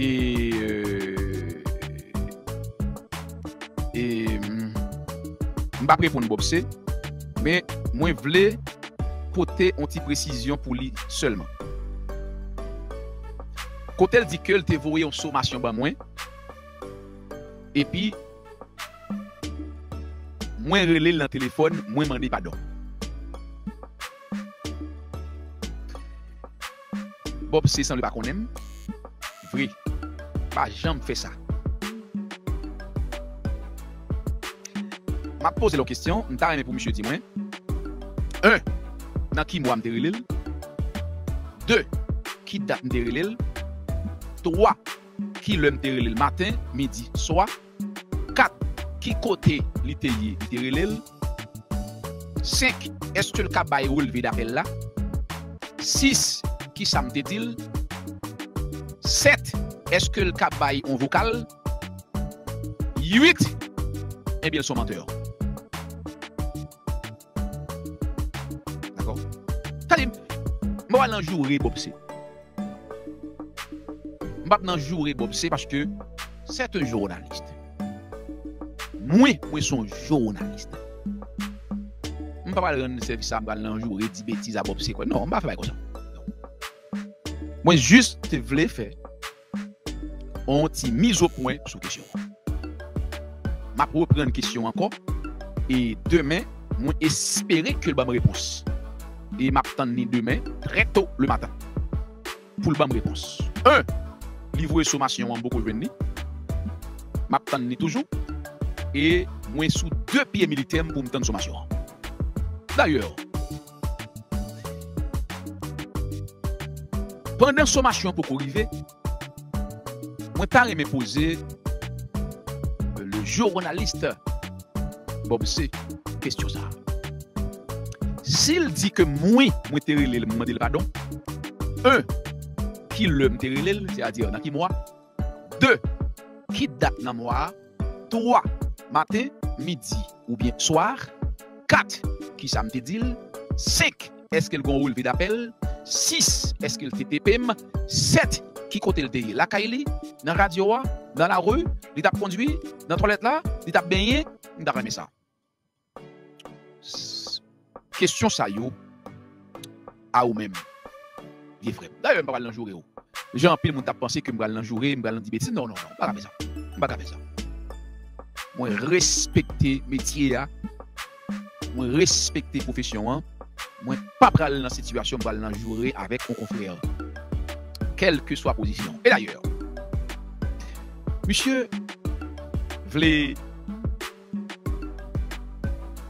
E, euh, e, m, m p ap reponn Bob se, men mwen vle pote yon ti presizyon pou li sèlman. Kote l di ke l te voye yon somasyon ban mwen, epi mwen rele l nan telefòn, mwen mande padon. Bob se sanble pa konnen m. Vre. Pa janm fè sa. M ap poze l yon kesyon, m ta renmen pou misye di mwen, en, nan ki mwa m te rele l? De, ki dat m te rele l? Twa, ki lè m te rele l, maten, midi, swa? Kat, ki kote li te ye, li te rele l? Senk, èske l ka bay relve dapèl la? Sis, kisa m te di l? Sèt, èske l ka bay yon vokal? Uit, ebyen, l se yon mantè. Dakò? Tande, m pa pral nan joure Bob se. M p ap nan joure Bob se paske c'est un journaliste. Mwen, mwen se yon jounalis. M pa pral rann sèvis a, m pral nan joure, di betiz a Bob se kwè. Non, m pa fè bagay konsa. Non. Mwen jis te vle fè yon ti mizopwen sou kesyon an. M ap reprann kesyon ankò. E demen, mwen espere ke l ban m repons. E m ap tann li demen, trè to le maten, pou l ban m repons. En, li voye somasyon an, m poko jwenn li. M ap tann li toujou. E mwen sou de pye militè m pou m tann somasyon an. Dayè, pandan somasyon an poko rive, mwen ta renmen poze le journaliste Bob se kesyon sa a. Si l di ke mwen, mwen te rele l, mwen mande l padon, en, ki lè m te rele l, sètadi nan ki mwa? De, ki dat nan mwa a? Twa, maten, midi oubyen swa? Kat, kisa m te di l? Senk, èske l gon relve dapèl? Sis, èske l te tepe m? Sèt, ki kote l te ye? Lakay li? Nan radyo a? Nan lari? Li t ap kondui? Nan twalèt la? Li t ap benyen? M ta renmen sa. S-, kesyon sa yo a ou menm, vye frè m. Dayè, m pa pral nan joure w. Jan anpil moun t ap panse ke m pral nan joure, m pral nan di betiz. Non, non, non, m pa ka fè sa. M pa ka fè sa. Mwen respekte metye a. Mwen respekte pwofesyon an. Mwen pa pral nan sitiyasyon m pral nan joure avèk yon konfrè, kèlkeswa pozisyon. E dayè, misye vle,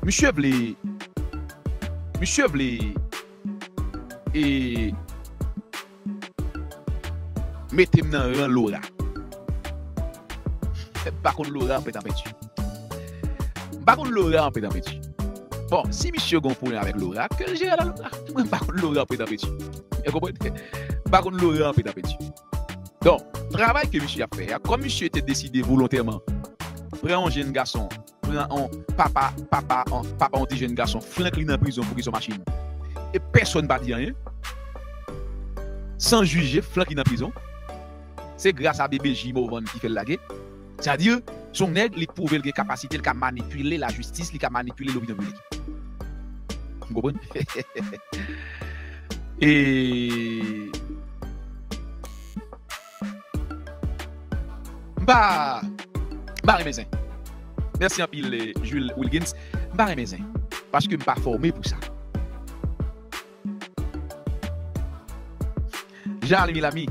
misye vle, misye vle, e, mete m nan ran Laura. M pa konn Laura, anfèt, anfèt. M pa konn Laura anpè tanpeti. Bon, si misye gon pwoblèm avèk Laura, ke l jere la Laura. Mwen m pa konn Laura anpè tanpeti. Ou konprann? M pa konn Laura anpè tanpeti. Donk, travay ke misye ap fè a, kòm misye te deside volontèman pran yon jenn gason, pran yon papa, papa, yon, papa yon ti jenn gason, flank li nan prizon pou kesyon machin. E pèsonn pa di anyen. San jije, flank li nan prizon. Se gras a B B J Morvan ki fè l lage. Sa di, se yon nèg, li pwouve l gen kapasite, li ka manipile lajistis, li ka manipile lopinyon piblik. Ou konprann? E m pa, m pa renmen zen. Mèsi anpil, eh, Jules Wilkins. M pa renmen zen. Paske m pa fòme pou sa. Jean Almi Lami.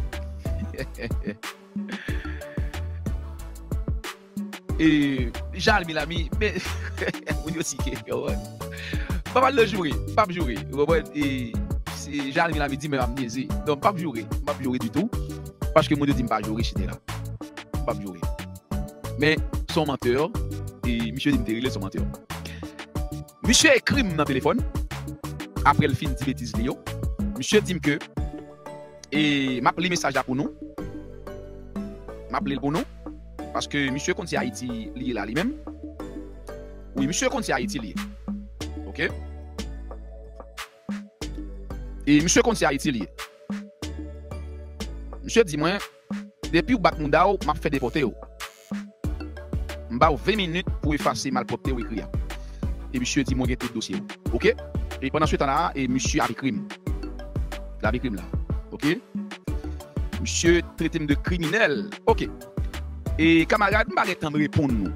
E Jean Almi Lami, men moun yo sike, yo wè. Pa pral nan joure, m p ap joure. Ou konprann? E se Jean Almi Lami di, men m ap nyeze. Non, m p ap joure. M p ap joure ditou. Paske moun yo di m pa joure, etsetera. M p ap joure. Men, se yon mantè, e misye di m te rele l, se yon mantè. Misye ekri m nan telefòn, apre l fin di betiz li yo. Misye di m ke, e m ap li mesaj la pou nou. M ap li l pou nou. Paske misye konn se Ayiti li ye la li menm. Wi, misye konn se Ayiti li ye. Oke? E misye konn se Ayiti li ye. Misye di mwen, depi w bat mouda w, m ap fè depòte w. M ba w ven minit pou efase malpwòpte w ekri a. E misye di mwen gen tout dosye w. Oke? E pandan se tan la, e misye ap ekri m. L ap ekri m la. Oke? Misye trete m de kriminèl. Oke. E kamarad, m pa gen tan m reponn nou.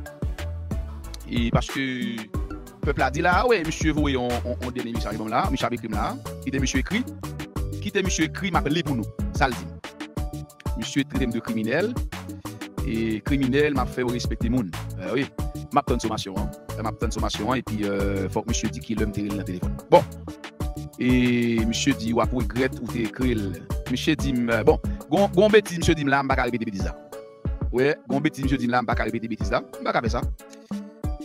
E paske pèp la di la, a wi, misye voye yon, yon, yon dènye mesaj ban m la, misye ap ekri m la. Kite misye ekri. Kite misye ekri, m ap li pou nou. Sa l di m. Misye trete m de kriminèl. E kriminèl, m ap fè yo respekte moun. Eh wi. M ap tann somasyon an. M ap tann somasyon an, epi, eh, fòk misye di kilè m te rele nan telefòn. Bon. E misye di, w ap regrèt ou te ekri l. Misye di m, eh, bon, gon, gon betiz misye di m la, m pa ka repete betiz la. Wi, gon betiz misye di m la, m pa ka repete betiz la. M pa ka fè sa.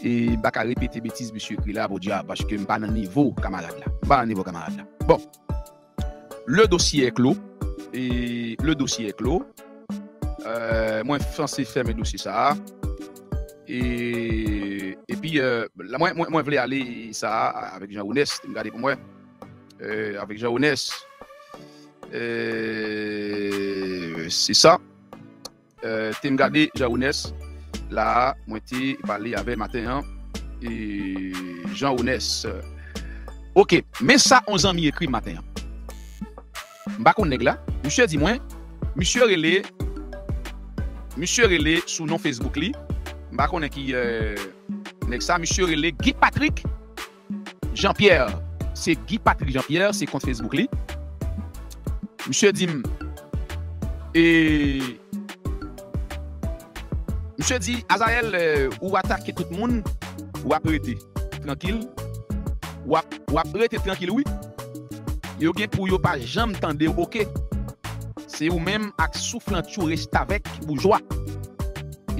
E m pa ka repete betiz misye ekri la, podyab, paske m pa nan nivo kamarad la. M pa nan nivo kamarad la. Bon. Le dossier est clos. E le dossier est clos. Euh, mwen sanse fèmen dosye sa a. E, epi, euh, la, mwen, mwen, mwen vle ale sa a avèk Jean Ronès. M gade pou mwen. Euh, avèk Jean Ronès. Euh, se sa. Euh, te m gade Jean Ronès la, mwen te pale avè maten an, e Jean Ronès. Ok, men sa yon zanmi ekri maten an. M pa konn nèg la. Misye di mwen, misye rele, misye rele sou non Facebook li. M pa konnen ki, euh, nèg sa. Misye rele Guy Patrick Jean Pierre. Se Guy Patrick Jean Pierre, se kont Facebook li. Misye di m, e, misye di, Azayèl, euh, ou atake tout moun, w ap rete trankil. W ap, w ap rete trankil, wi. Yo gen pou yo pa janm tande w, oke? Se ou menm ak souflantchou restavèk boujwa.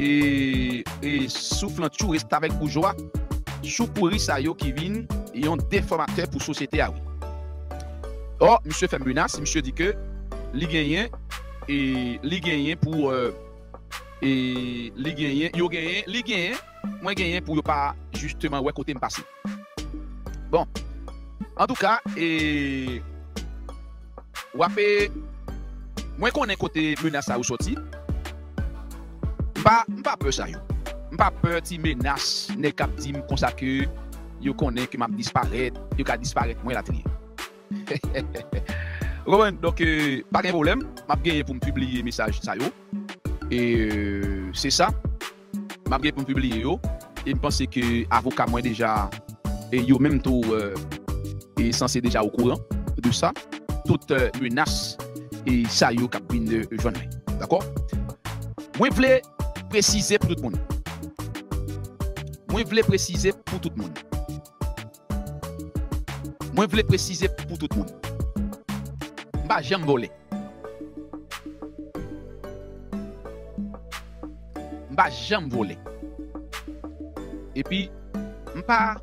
E, e souflantchou restavèk boujwa, choupouri sa yo ki vin yon defòmatè pou sosyete a, wi. Ò, misye fè m menas, misye di ke li genyen, e li genyen pou, euh, e li genyen, yo genyen, li genyen, mwen genyen pou yo pa jisteman wè kote m pase. Bon, antouka, e w ap, e, mwen konnen kote menas sa yo sòti. M pa, m pa pè sa yo. M pa pè ti menas nèg k ap di m konsa ke yo konnen ke m ap disparèt, yo ka disparèt mwen latriye. Ou konprann? Donk, euh, pa gen pwoblèm, m ap genyen pou m pibliye mesaj sa yo. E, euh, se sa. M ap gen pou m pibliye yo. E m panse ke avoka mwen deja, e yo menm tou, euh, e sanse deja okouran de sa. Tout, euh, menas e sa yo k ap vin, euh, jwenn mwen. Dakò? Mwen vle presize pou tout moun. Mwen vle presize pou tout moun. Mwen vle presize pou tout moun. M pa janm vòlè. M pa janm vòlè. Epi, M pa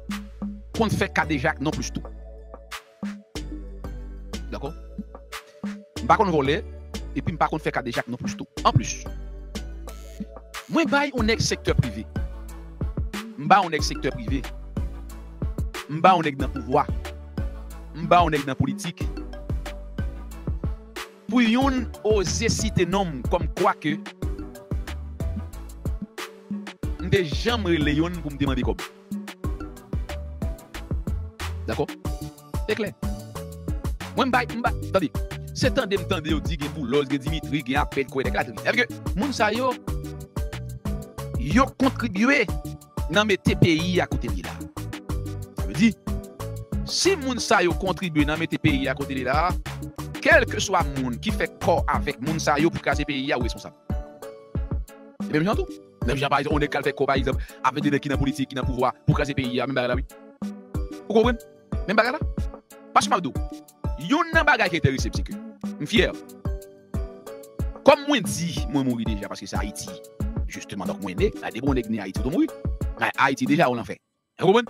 konn fè kadejak non plis tou. Dakò? M pa konn vòlè, epi m pa konn fè kadejak non plis tou. Anplis, mwen bay yon nèg sektè prive. M ba yon nèg sektè prive. M ba yon nèg nan pouvwa. M ba yon nèg nan politik. Pou youn oze site non m kòm kwa ke m te janm rele youn pou m te mande kòb. Dakò? Se klè. Mwen m bay, m bay, tande. Se tande m tande yo di gen Boulos, gen Dimitri, gen Apèd, Kwèdèk, latri. Èske moun sa yo, yo kontribye nan mete peyi a kote li la? Sa vle di, si moun sa yo kontribye nan mete peyi a kote li la, kèlkeswa moun ki fè kò avèk moun sa yo pou kraze peyi a, ou responsab. E menm jan tou. Menm jan, pa egzanp, yon nèg k al fè kò, pa egzanp, avèk de nèg ki nan politik, ki nan pouvwa, pou kraze peyi a, menm bagay la, wi. Ou konprann? Menm bagay la. Paske m ap di w, youn nan bagay ki enterese m, se ke m fyè. Kòm mwen di, mwen mouri deja, paske se Ayiti. Jisteman, donk mwen ne, la depi yon nèg ne Ayiti, ou tou mouri. Ayiti deja, yon lanfè. Ou konprann?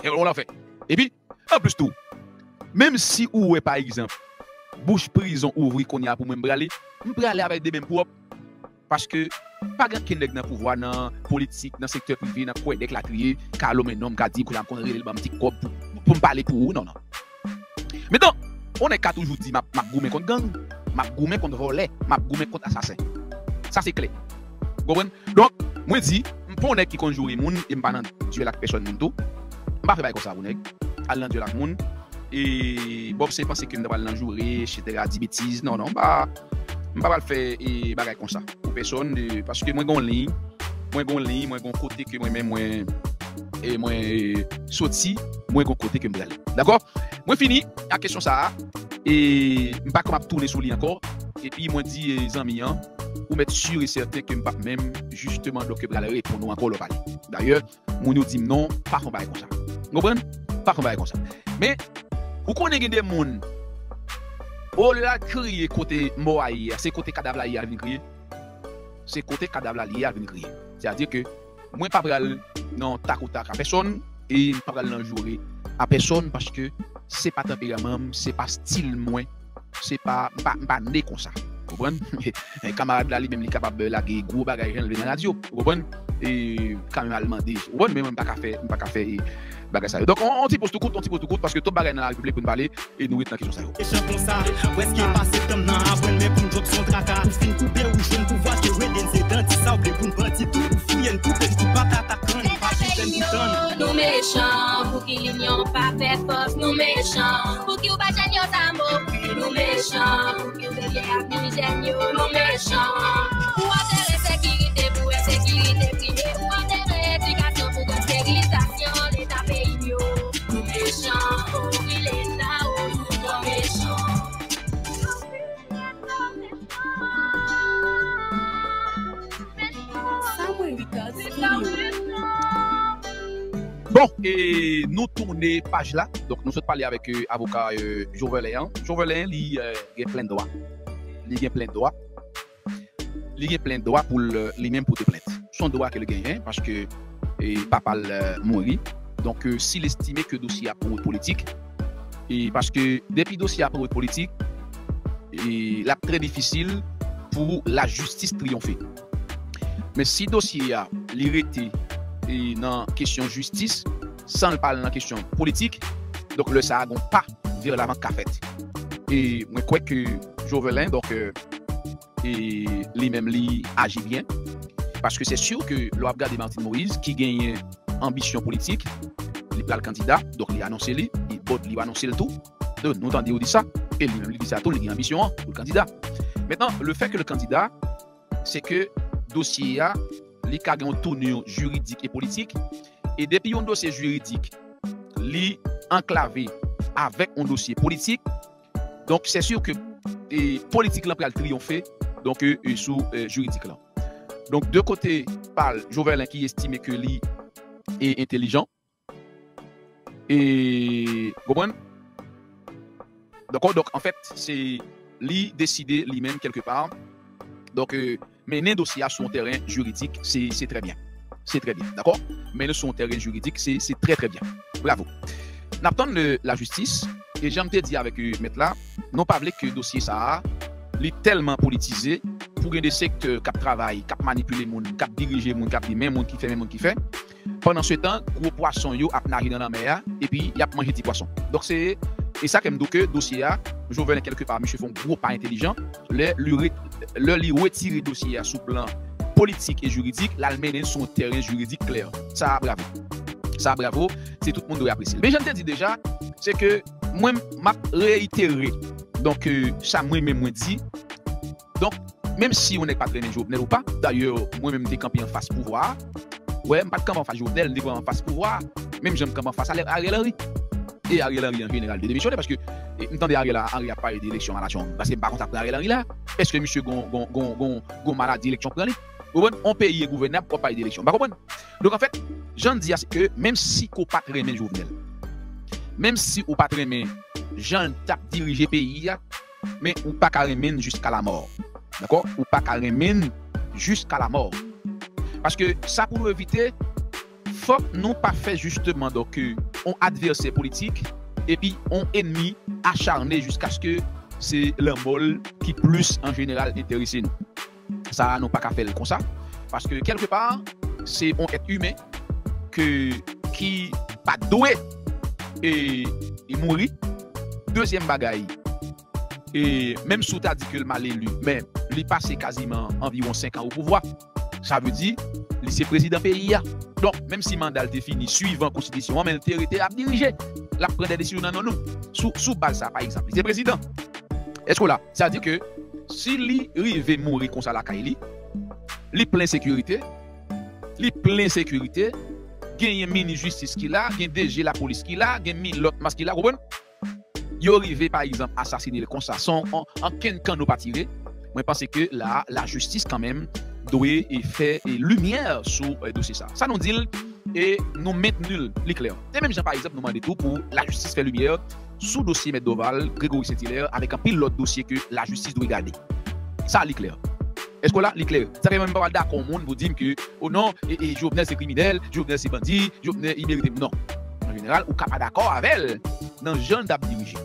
Yon lanfè. Epi, anplis tou, menm si ou wè, pa egzanp, bouch prizon ouvri kounye a pou mwen, m prale, m prale avèk de men m pwòp. Paske pa gen okenn nèg nan pouvwa, nan politik, nan sektè prive, nan Kwèdèk, latriye, ka lonmen non m, ka di m kounye a m konn rele l ban m ti kòb pou, pou m pale pou ou, non, non. Mentnan, yon nèg ka toujou di, m ap, m ap goumen kont gang, m ap goumen kont vòlè, m ap goumen kont asasen. Sa se klè. Ou konprann? Donk, mwen di, m pa yon nèg ki konn joure moun e m pa nan dyèl ak pèsòn moun tou. M pa fè bagay konsa pou nèg. Al nan dyèl ak moun. E Bob se panse ke m ta pral nan joure, etsetera, di betiz. Non, non, m pa, m pa pral fè e, bagay konsa pou pèsòn. E, paske mwen gon liy, mwen gon liy, mwen gon kote ke mwen menm mwen, e mwen e, soti, mwen gon kote ke m prale. Dakò? Mwen fini ak kesyon sa a. E m pa ka ap tounen sou li ankò. Epi mwen di e, zanmi an, ou mèt si e sèten ke m p ap menm, jisteman, donk, pral reponn ou ankò lè w pale. Dayè, moun yo di m non, pa fè yon bagay konsa. Ou konprann? Pa fè yon bagay konsa. Men, ou konnen gen de moun, olye l al kriye kote mò a ye a, se kote kadav la ye a l vin kriye. Se kote kadav la li ye a l vin kriye. Sètadi ke mwen pa pral nan tak ou tak a pèsòn, e m pa pral nan joure a pèsòn, paske se pa tanperaman m, se pa stil mwen, se pa, m pa, m pa ne konsa. Ou konprann? Kamarad la, li menm, li kapab lage gwo bagay jan l vle nan radyo. Ou konprann? E kanmenm al mande. Ou konprann? Men mwen, m pa ka fè, m pa ka fè, e, bagay sa yo. Donk, on, on ti poz tou kout, on ti poz tou kout, paske twòp bagay nan lari piblik pou n pale, e nou ret nan kesyon sa yo. Mechan konsa, prèske pase tan m nan aprann, men pou m dwòp se yon traka. Ou fin koupe ou jwenn pouvwa, te rele n se danti, sa w vle pou n bandi, tou ou fouye n, koupe n kou patata, kann, pa chante n pou tann. Nou mechan, pou ki linyon pa fè fòs, nou mechan, pou ki w pa jwenn yon zam, nou mechan, pou ki w bezwen ap ni jèn yo, nou mechan. Ou antere sekirite pou ensekirite prime, ou antere edikasyon pou gansterizasyon leta peyi m yo. Nou mechan, o Vilena, o nou twò mechan. Samuel Lucas Studio. Bon, e nou tounen paj la. Donk, nou sot pale avèk, e, avoka, e, Jovelin an. Jovelin, li, e, gen plen dwa. Li gen plen dwa. Li gen plen dwa pou l, li menm pote plent. Se yon dwa ke l genyen, paske, e, papa l, e, mouri. Donk, e, si l estime ke dosye a pou wout politik, e paske depi dosye a pou wout politik, e l ap trè difisil pou lajistis triyonfe. Men si dosye a, li rete, e, nan kesyon jistis, san l pa al nan kesyon politik, donk lè sa a, gon pa vè lavan k ka fèt. E mwen kwè ke Jovelin, donk, e, e li menm, li aji byen. Paske se si ke lè w ap gade Martine Moïse, ki genyen anbisyon politik, li pral kandida, donk li anonse li, e Bòd li anonse l tou. Donk, nou tande yo di sa, e li menm, li di sa tou, li gen anbisyon an pou l kandida. Mentnan, le fè ke l kandida, se ke dosye a, li ka gen yon touni jiridik e politik, e depi yon dosye jiridik, li anklave avèk yon dosye politik, donk, se si ke, e, politik lan pral triyonfe, donk, e, e, sou, e, jiridik lan. Donk, de kote pa l, Jovelin ki estime ke li, e, entelijan, e, konprann? Dakò, donk, anfèt, se li deside li menm kèlkepa, donk, e, mennen dosye a sou yon tèren jiridik, se, se trè byen. Se trè byen, dakò? Men nou sou yon tèren jiridik, se, se trè, trè byen. Bravo. N ap tann, euh, lajistis, e jan m te di avèk, euh, mèt la, nou pa vle ke dosye sa a, li tèlman politize, pou gen de sektè k ap travay, k ap manipile moun, k ap dirije moun, k ap di men moun ki fè, men moun ki fè. Pandan se tan, gwo pwason yo ap naje nan lanmè a, epi y ap manje ti pwason. Donk se, e sa ke m di w ke dosye a, Jovenel kèlkepa, misye fè yon gwo pa entelijan, lè li re-, lè li retire dosye a sou plan politik e jiridik, l al mennen l sou yon tèren jiridik klè. Sa a bravo. Sa a bravo, se tout moun dwe apresye l. Men jan m te di deja, se ke mwen, m ap reyitere, donk, euh, sa mwen menm mwen di. Donk, menm si yon nèg pa t renmen Jovenel ou pa, dayè, mwen menm m te kanpe anfas pouvwa a, wè, m pa t kanpe anfas Jovenel, m te kanpe anfas pouvwa a, menm jan m kanpe anfas Ariel Henry. E Ariel Henry an jeneral te demisyone, paske, e, m tande Ariel Henry ap pale de eleksyon a la Trump, paske m pa konn sa k pran Ariel Henry la. Èske misye gon, gon, gon, gon, gon maladi eleksyon pran li? Ou konprann? On peyi engouvènab, w ap pale de eleksyon. M pa konprann. Donk, anfèt, jan m di a, se ke menm si ke w pa t renmen Jovenel, menm si ou pa t renmen jan l t ap dirije peyi a, men ou pa ka renmen l jiska lamò. Dakò? Ou pa ka renmen l jiska lamò. Paske sa pou nou evite, fòk nou pa fè jisteman, donk, euh, on advèsè politik, epi on enmi acharne jiskaske se lanmò l ki plis an jeneral enterese nou. Sa a, nou pa ka fè l konsa, paske kèlkepa, se on èt imen ke, ki pa dwe, e, e mouri. Dezyèm bagay, e menm si w ta di ke l mal eli, men li pase kaziman anviwon senk an o pouvwa. Sa vle di, li se prezidan peyi a. Donk, menm si manda l te fini suivan konstitisyon an, men l te rete ap dirije. L ap pran de desizyon nan non nou. Sou, sou baz sa, pa egzanp, li se prezidan. Èske w la? Sa di ke si li rive mouri konsa lakay li, li plen sekirite, li plen sekirite, genyen minis jistis ki la, gen D G lapolis ki la, gen mi-, lòt mas ki la, konprann? Yo rive, pa egzanp, asasine l konsa, san on, ankenn kanno pa tire, mwen panse ke la, lajistis kanmenm dwe, e, fè, e, limyè sou, e, dosye sa. Sa nou di l, e nou mentni l, li klè. Se menm jan, pa egzanp, nou mande tou pou lajistis fè limyè sou dosye Mèt Dorval, Gregory Saint-Hilaire, avèk anpil lòt dosye ke lajistis dwe gade. Sa li klè. Èske w la? Li klè. Sa fè mwen m pa pral dakò yon moun pou di m ke, o non, e, e, Jovenel se kriminèl, Jovenel se bandi, Jovenel li merite. Non. An jeneral, ou ka pa dakò avè l nan jan l t ap dirije.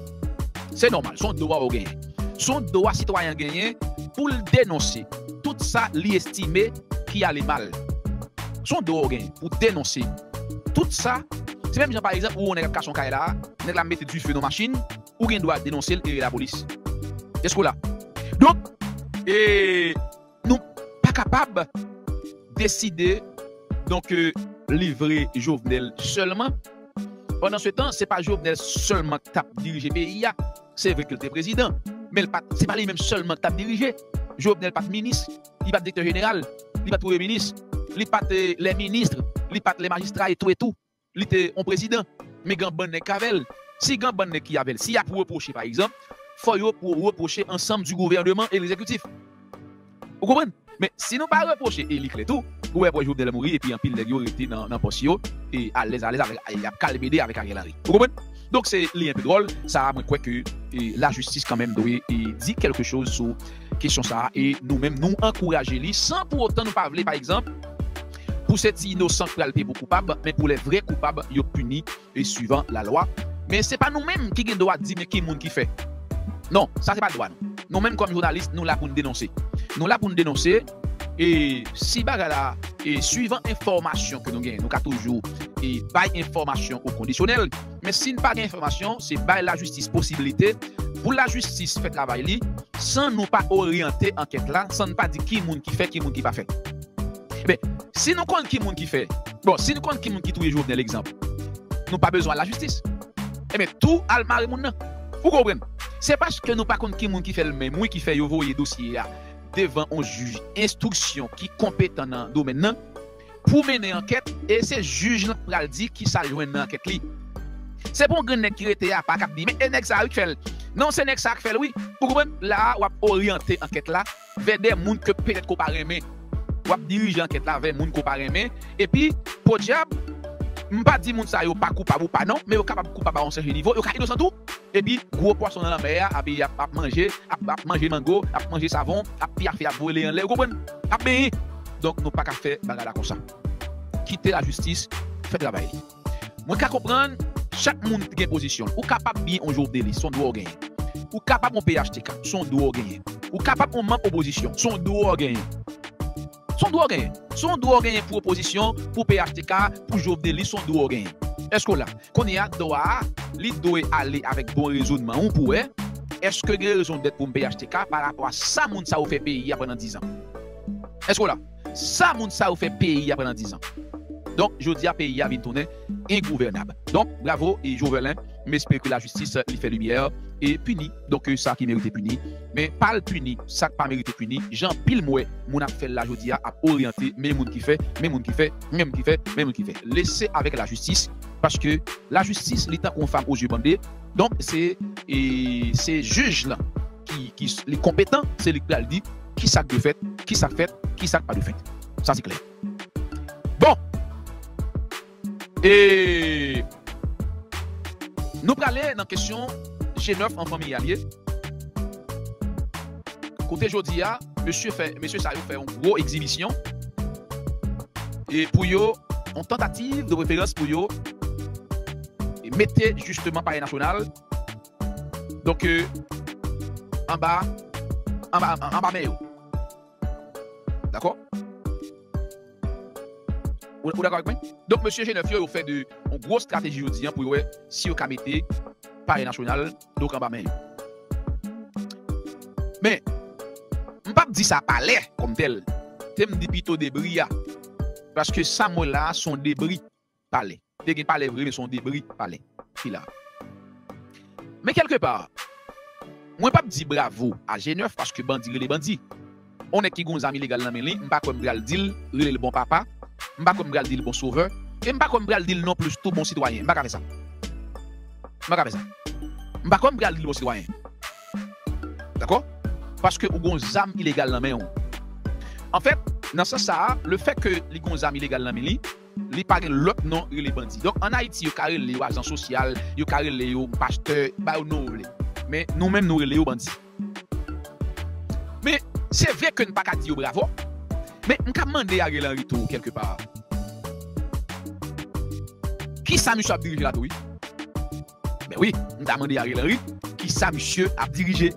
Se nòmal, se yon dwa w genyen. Se yon dwa sitwayen genyen pou l denonse tout sa li estime ki ale mal. Se yon dwa w genyen pou denonse tout sa. Se menm jan, pa egzanp, ou wè yon nèg ap kache yon kay la, nèg la mete dife nan machin, ou gen dwa denonse l e rele lapolis. Èske w la? Donk, e, nou pa kapab deside, donk, e, livre Jovenel sèlman. Pandan se tan, se pa Jovenel sèlman k t ap dirije peyi a. Se vre ke l te prezidan, men l pa t, se pa li menm sèlman k t ap dirije. Jovenel pa t minis, li pa t direktè jeneral, li pa t premye minis, li pa t, e, lè minis, li pa t lè majistra e tou e tou. Li te yon prezidan, men gen yon bann nèg k avè l. Si gen yon bann nèg ki avè l, si y ap repwoche, pa egzanp, fò yo pou repwoche ansanm di gouvèneman e egzekitif. Ou konprann? Men si nou pa repwoche, e li klè tou, ou wè, wè Jovenel mouri, epi anpil nèg yo rete nan, nan pòs yo, e alèz, alèz avèk, y ap kalbede avèk Ariel Henry. Ou konprann? Donk, se, li enpe dwòl, sa a, mwen kwè ke, e, lajistis kanmenm dwe, e, di kèlke choz sou kesyon sa a, e nou menm, nou ankouraje li, san pou otan nou pa vle, pa egzanp, pou se ti inosan k pral peye pou koupab, men pou lè vrè koupab, yo pini, e, suivan lalwa. Men se pa nou menm ki gen dwa di men ki moun ki fè. Non, sa se pa dwa nou. Nou menm kòm jounalis, nou la pou n denonse. Nou la pou n denonse, e si bagay la, e suivan enfòmasyon ke nou genyen, nou ka toujou, e bay enfòmasyon o kondisyonèl. Men si n pa gen enfòmasyon, se bay lajistis posiblite pou lajistis fè travay li, san nou pa oryante ankèt la, san n pa di ki moun ki fè, ki moun ki pa fè. Men, si nou konn ki moun ki fè, bon, si nou konn ki moun ki touye Jovenel, egzanp, nou pa bezwen al lajistis. Ebyen, tou al mare moun nan. Ou konprann? Se paske nou pa konn ki moun ki fè l menm, wi, ki fè yo voye dosye a devan yon jij enstriksyon ki konpetan nan domèn nan, pou mennen ankèt, e se jij lan k pral di kisa l jwenn nan ankèt li. Se pa yon grenn nèg ki rete apa k ap di, men e nèg sa a wi k fè l. Non, se nèg sa a k fè l wi. Ou konprann? La a, w ap oryante ankèt la vè de moun ke petèt ke w pa renmen. W ap dirije ankèt la vè moun ke w pa renmen. Epi, podyab, m pa di moun sa yo pa koupab ou pa non, men yo kapab koupab a yon sèten nivo, yo ka inosan tou. Epi, gwo pwason nan lanmè a, ap, ap, ap manje, ap, ap manje mango, ap manje savon, ap pyafe, ap vole anlè, ou konprann? Ap benyen. Donk, nou pa ka fè bagay la konsa. kite lajistis fè travay li. Mwen ka konprann, chak moun gen pozisyon l. Ou kapab byen yon Jovenelis, se yon dwa w genyen. Ou kapab yon P H T K, se yon dwa w genyen. Ou kapab yon manm opozisyon, se yon dwa w genyen. Se yon dwa w genyen. Se yon dwa w genyen pou opozisyon, pou P H T K, pou Jovenelis, se yon dwa w genyen. Èske w la? Kounye a, dwa a, li dwe ale avèk bon rezònman w pou wè, èske gen rezon dèt pou m P H T K pa rapò a sa moun sa yo fè peyi a pandan diz an? Èske w la? Sa moun sa yo fè peyi a pandan diz an. Donk, jodi a, peyi a vin tounen engouvènab. Donk, bravo e Jovelin, m espere ke lajistis li fè limyè e pini, donk, sa ki merite pini. Men pa l pini sa k pa merite pini, jan anpil m wè moun ap fè l la jodi a, ap oryante, men moun ki fè, men moun ki fè, men moun ki fè, men moun ki fè. Lese avèk lajistis, paske lajistis, li tankou yon fam o zye bande. Donk, se, e, se jij lan ki, ki, li konpetan, se li k pral di ki sa k dwe fèt, ki sa k fèt, ki sa k pa dwe fèt. Sa se klè. Bon. E nou prale nan kesyon G nèf an fanmi a l ye. Kote jodi a, mesye fè, mesye sa yo fè yon gwo egzibisyon. E pou yo, yon tantativ de preferans pou yo mete jisteman Palè Nasyonal, donk, e, anba, anba, anba men yo. Dakò? Ou, ou dakò avèk mwen? Donk, mesye G nèf yo, yo fè de, yon gwo estrateji jodi a pou yo wè si yo ka mete Palè Nasyonal, donk, anba men yo. Men, m p ap di sa palè kòm tèl. Te m di pito debri a. Paske sa m wè la a, se yon debri palè. Te gen palè vre, men se yon debri palè ki la. Men kèlkepa, mwen p ap di bravo a G nèf paske bandi rele bandi. On nèg ki gon zam ilegal nan men li, m pa kwè m pral di l, rele l bon papa. M pa kwè m pral di l bon sovè. E m pa kwè m pral di l non plis tou bon sitwayen. M pa ka fè sa. M pa ka fè sa. M pa kwè m pral di l bon sitwayen. Dakò? Paske ou gon zam ilegal nan men w. Anfèt, nan sans sa a, lefètke li gon zam ilegal nan men li, li pa gen lòt non rele bandi. Donk, ann Ayiti, yo ka rele yo ajan sosyal, yo ka rele yo pastè, ba yo non yo vle. Men nou menm, nou rele yo bandi. Men, se vre ke n pa ka di yo bravo, men m ka mande Ariel Henry tou, kèlkepa. Kisa misye ap dirije la tou, wi? Ben wi, m ta mande Ariel Henry, kisa misye ap dirije?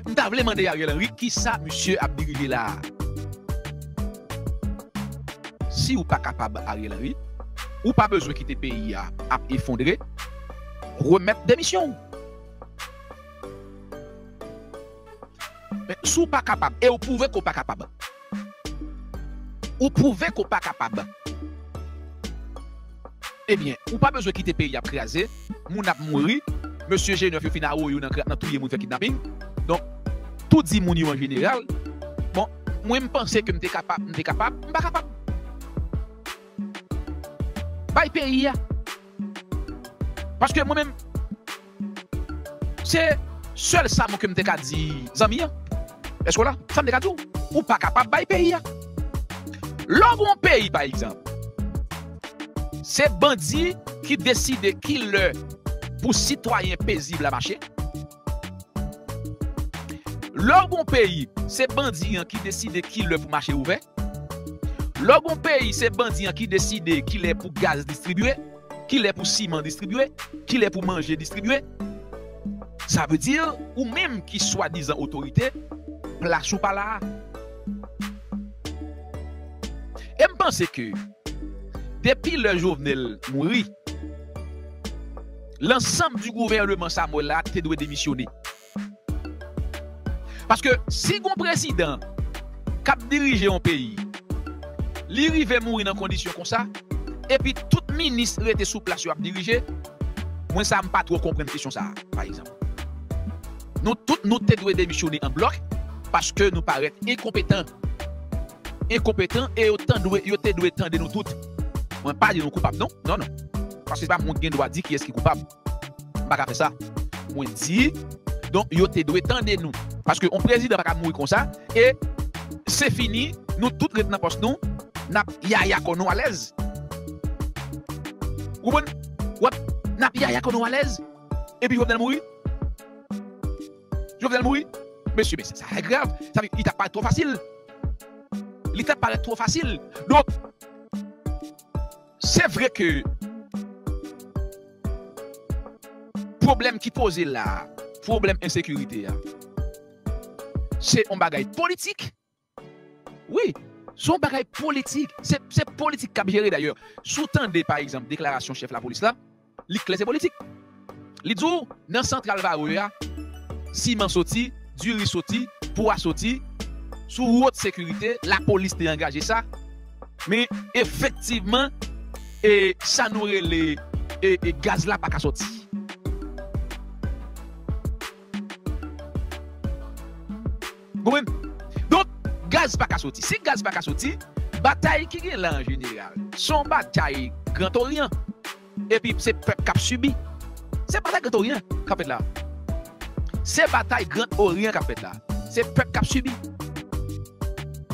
M ta vle mande Ariel Henry kisa misye ap dirije la a. Si ou pa kapab, Ariel Henry, ou pa bezwen kite peyi a ap efondre, remèt demisyon w. Men si w pa kapab, e ou pwouve ke w pa kapab. Ou pwouve ke w pa kapab. Ebyen, ou pa bezwen kite peyi ap kraze, moun ap mouri, mesye G nèf yo fin awoye yo nan kra-, nan touye moun, fè kidnaping. Donk, toudi moun yo an jeneral, bon, mwen m panse ke m te kapab, m te kapab, m pa kapab. Bay peyi a. Paske mwen menm, se sèl sa mwen ke m te ka di zanmi an. Èske w la? Sa m te ka di w, ou pa kapab bay peyi a. Lè w gen yon peyi, pa egzanp, se bandi ki deside ki lè pou sitwayen pezib la mache. Lè w gen yon peyi, se bandi an ki deside ki lè pou mache ouvè. Lè w gen yon peyi, se bandi an ki deside ki lè pou gaz distribye, ki lè pou siman distribye, ki lè pou manje distribye. Sa vle di, ou menm ki swadizan otorite, plas ou pa la a. E m panse ke depi lè Jovenel mouri, lansanm di gouvèneman Samuel la te dwe demisyone. Paske si gon prezidan k ap dirije yon peyi, li rive mouri nan kondisyon konsa, epi tout minis rete sou plas yo ap dirije, mwen sa m pa twò konprann kesyon sa a, pa egzanp. Nou tout, nou te dwe demisyone an blòk, paske nou parèt enkonpetan. Enkonpetan, e yo tande, yo te dwe tande nou tout. Mwen pa di nou koupab, non, non, non. Paske se pa mwen ki gen dwa di kiyès ki koupab. M pa ka fè sa. Mwen di, donk, yo te dwe tande nou. Paske yon prezidan pa ka mouri konsa, e se fini, nou tout ret nan pòs nou, n ap yaya kò nou alèz. Ou konprann? W ap, n ap yaya kò nou alèz, epi Jovenel mouri. Jovenel mouri. Mesye, men sa, sa grav. Sa vle, li t ap parèt twò fasil. Li t ap parèt twò fasil. Donk, se vre ke pwoblèm ki poze la, pwoblèm ensekirite a, se yon bagay politik. Wi, se yon bagay politik. Se, se politik k ap jere dayè. Si w tande, pa egzanp, deklarasyon chèf lapolis la, li klè se politik. Li di w, nan santral Varreux a, siman soti, diri soti, pwa soti, sou wot sekirite, lapolis te angaje sa. Men efektivman, e, sa nou rele, e, e, gaz la pa ka soti. Konprann? Donk, gaz pa ka soti. Si gaz pa ka soti, batay ki gen la an jeneral, se yon batay Grand Oryan. Epi se pèp k ap sibi. Se batay Grand Oryan k ap fèt la. Se batay Grand Oryan k ap fèt la. Se pèp k ap sibi.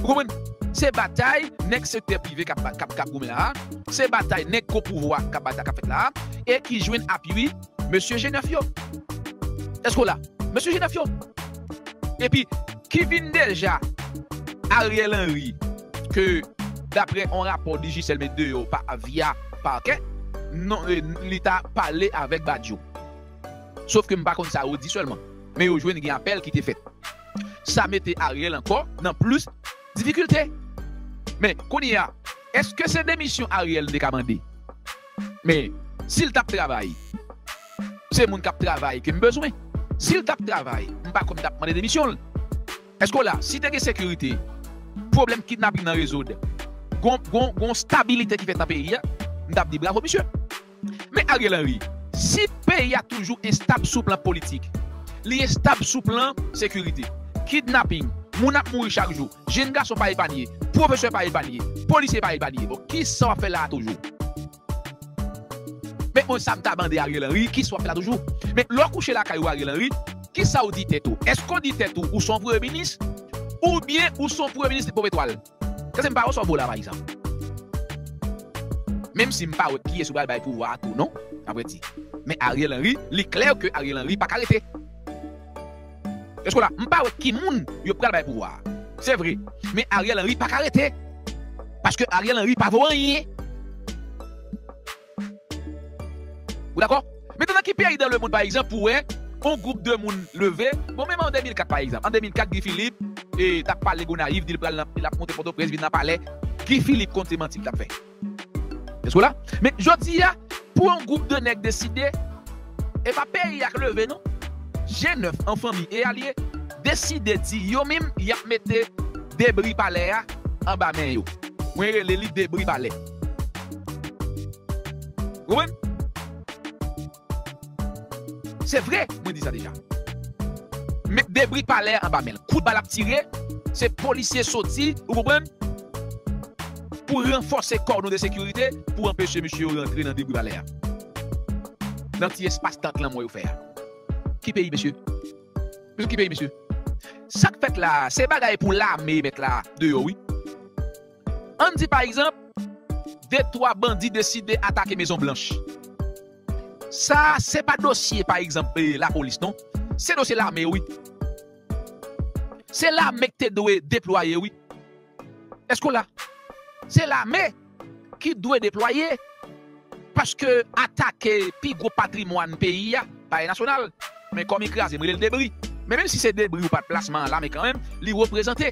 Ou konprann? Se batay nèg sektè prive k ap, k ap, k ap goumen la a. Se batay nèg gwo pouvwa k ap batay k ap fèt la a. E ki jwenn apui mesye G nèf yo. Èske w la? Mesye G nèf yo. Epi, ki vin deja Ariel Henry, ke daprè yon rapò Digicel met deyò pa, via pakè, non, e, li ta pale avèk Badio. Sof ke m pa konn sa yo di sèlman. Men yo jwenn gen apèl ki te fèt. Sa mete Ariel ankò nan plis difikilte. Men, kounye a, èske se demisyon Ariel te ka mande? Men, si l t ap travay, se moun k ap travay ke m bezwen. Si l t ap travay, m pa kwè m t ap mande demisyon l. Èske w la? Si te gen sekirite, pwoblèm kidnaping nan rezoud, gon, gon, gon stabilite ki fèt nan peyi a, m t ap di bravo misye. Men Ariel Henry, si peyi a toujou enstab sou plan politik, li enstab sou plan sekirite, kidnaping, moun ap mouri chak jou, jenn gason pa epanye, pwofesè pa epanye, polisye pa epanye. Bon, kisa w ap fè la a toujou? Men mwen sa m ta mande Ariel Henry, kisa w ap fè la toujou? Men lè w kouche lakay ou Ariel Henry, kisa w di tèt ou? Èske w di tèt ou, ou se yon premye minis? Oubyen ou se yon premye minis de pov etwal? Èske m pa resevwa w la, pa egzanp? Menm si m pa wè kiyès ou pral bay pouvwa a tou, non, apre di. Men Ariel Henry, li klè ke Ariel Henry pa ka rete. Èske w la? M pa wè ki moun yo pral bay pouvwa a. Se vre. Men Ariel Henry pa ka rete. Paske Ariel Henry pa vo anyen. Ou dakò? Mentnan, nan ki peyi dans le monde, pa egzanp, ou wè yon gwoup de moun leve, bon, menm an de mil kat, pa egzanp, an de mil kat, Guy Philippe, e, t ap pale Gonayiv, di l pral nan, l ap monte Pòtoprens, vin nan palè, Guy Philippe konn se manti l t ap fè. Èske w la? Men jodi a, pou yon gwoup de nèg deside, e pa peyi a k leve, non. G nèf an fanmi e alye deside di yo menm y ap mete debri palè a anba men yo. Mwen rele li debri palè. Ou konprann? Se vre, mwen di sa deja. Met debri palè a anba men l. Kout bal ap tire, se polisye soti, ou konprann? Pou ranfòse kòdon de sekirite, pou anpeche mesye yo rantre nan debri palè a. Nan ti espas tant lanmò yo fè a. Ki peyi, mesye? Mesye, ki peyi, mesye? Sa k fèt la, se bagay pou lame met la deyò, wi. Ann di, pa egzanp, de twa bandi deside atake Mezon Blanch. Sa, se pa dosye, pa egzanp, e, lapolis, non. Se dosye lame, wi. Se lame ki te dwe deplwaye, wi. Èske w la? Se lame ki dwe deplwaye. Paske atake pi gwo patrimwàn peyi a, palè nasyonal. Men kòm li kraze, m rele l debri. Men menm si se debri ou pa t plasman an, lame kanmenm, li reprezante.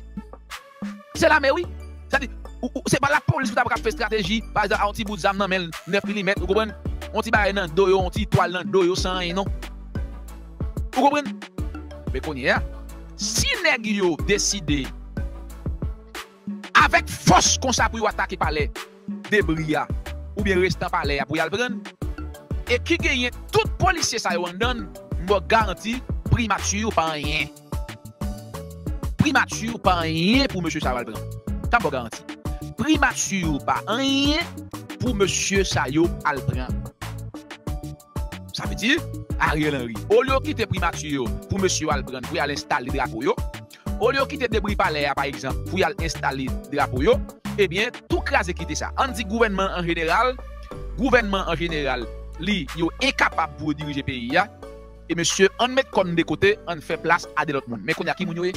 Se lame, wi. Sa di, ou, ou, se pa lapolis ki ta pral fè estrateji, pa egzanp, a yon ti bout zam nan men l, nèf milimèt, ou konprann? Yon ti bagay nan do yo, yon ti twal nan do yo, san anyen, non. Ou konprann? Men kounye a, si nèg yo deside avèk fòs konsa pou yo atake palè debri a, oubyen restan palè a pou y al pran l, e ki genyen tout polisye sa yo anndan l, m ba w garanti, primati pa anyen. Primati pa anyen pou mesye sa yo al pran. Sa m ba w garanti. Primati pa anyen pou mesye sa yo al pran. Sa vle di, Ariel Henry, olye yo kite primati yo pou mesye yo al pran, pou y al enstale drapo yo, olye yo kite debri palè a, pa egzanp, pou y al enstale drapo yo, ebyen, tou kraze kite sa. Ann di gouvènman an jeneral, gouvènman an jeneral, li, yo enkapab pou yo dirije peyi a. E mesye, ann met kò n de kote, ann fè plas a de lòt moun. Men kounye a, ki moun yo ye?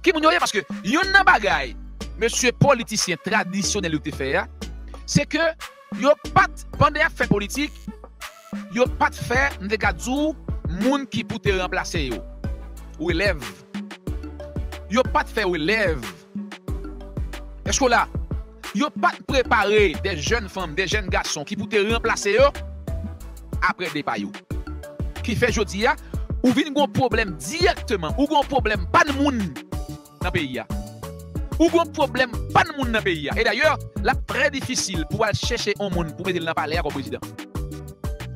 Ki moun yo ye? Paske youn nan bagay mesye politisyen tradisyonèl yo te fè a, se ke yo pa t, pandan y ap fè politik, yo pa t fè, m te ka di w, moun ki pou te ranplase yo. Relèv. Yo pa t fè relèv. Èske w la? Yo pa t prepare de jèn fanm, de jèn gason ki pou te ranplase yo apre depa yo. Ki fè jodi a, ou vin gon pwoblèm dirèkteman, ou gon pwoblèm pa n moun nan peyi a. Ou gon pwoblèm pa n moun nan peyi a. E dayè, l ap trè difisil pou w al chèche yon moun pou mete l nan palè a kòm prezidan.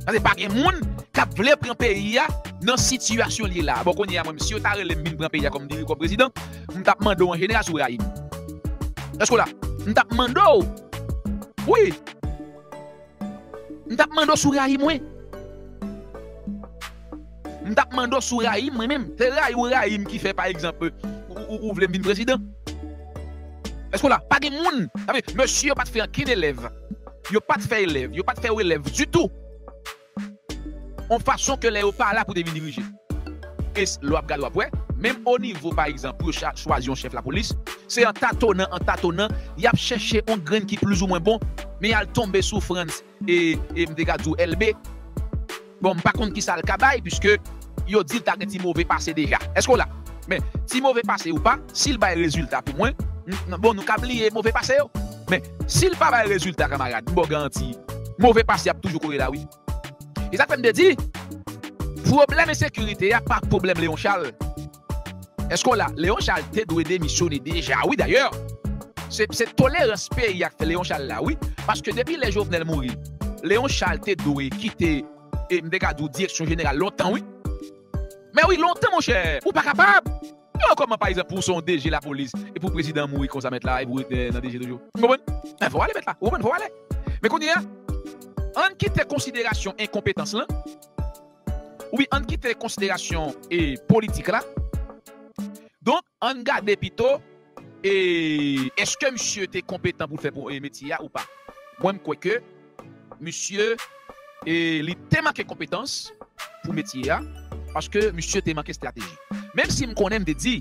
Paske pa gen moun k ap vle pran peyi a nan sitiyasyon l ye la. Bon, kounye a, mwen, si yo ta rele m vin pran peyi a kòm diri-, kòm prezidan, m t ap mande w an jeneral si w rayi m. Èske w la? M t ap mande w. Wi. M t ap mande w si w rayi mwen. M t ap mande w si w rayi mwen menm. Se rayi ou rayi m ki fè, pa egzanp, ou, ou, ou vle m vin prezidan. Èske w la? Pa gen moun. Sa vle, mesye yo pa t fè ankenn elèv. Yo pa t fè elèv. Yo pa t fè relèv ditou. Yon fason ke lè yo pa la pou te vin dirije. E s-, lè w ap gade, w ap wè, menm o nivo, pa egzanp, pou yo cha-, chwazi yon chèf lapolis, se an tatonan, an tatonan, y ap chèche yon grenn ki plizoumwen bon, men y al tonbe sou Frantz e, e m te ka di w L B. Bon, m pa konn kisa l ka bay, piske yo di l ta gen ti move pase deja. Èske w la? Men, ti move pase ou pa, si l bay rezilta pou mwen, n-, n-, bon, nou ka bliye move pase yo. Men, si l pa bay rezilta, kanmarad, m ba w garanti, move pase ap toujou kore la, wi. E sa k fè m te di, pwoblèm ensekirite a pa pwoblèm Léon Charles. Èske w la? Léon Charles te dwe demisyone deja, wi, dayè. Se, se tolerans peyi a k fè Léon Charles la, wi. Paske depi lè Jovenel mouri, Léon Charles te dwe kite, e m te ka di w, direksyon jeneral lontan, wi. Men wi, lontan, monchè, ou pa kapab. Yo, kòman, pa egzanp, pou w se yon D G lapolis, e pou prezidan mouri konsa, mèt la, e pou w ret nan D G toujou? Ou konprann? Men fò w ale, mèt la. Ou konprann? Fò w ale. Men kounye a, ann kite konsiderasyon enkonpetans lan, oubyen ann kite konsiderasyon, e, politik la. Donk, ann gade pito, e, èske misye te konpetan pou l fè pou, e, metye a ou pa? Mwen, m kwè ke misye, e, li te manke konpetans pou metye a, paske misye te manke estrateji. Menm si m konnen, m te di,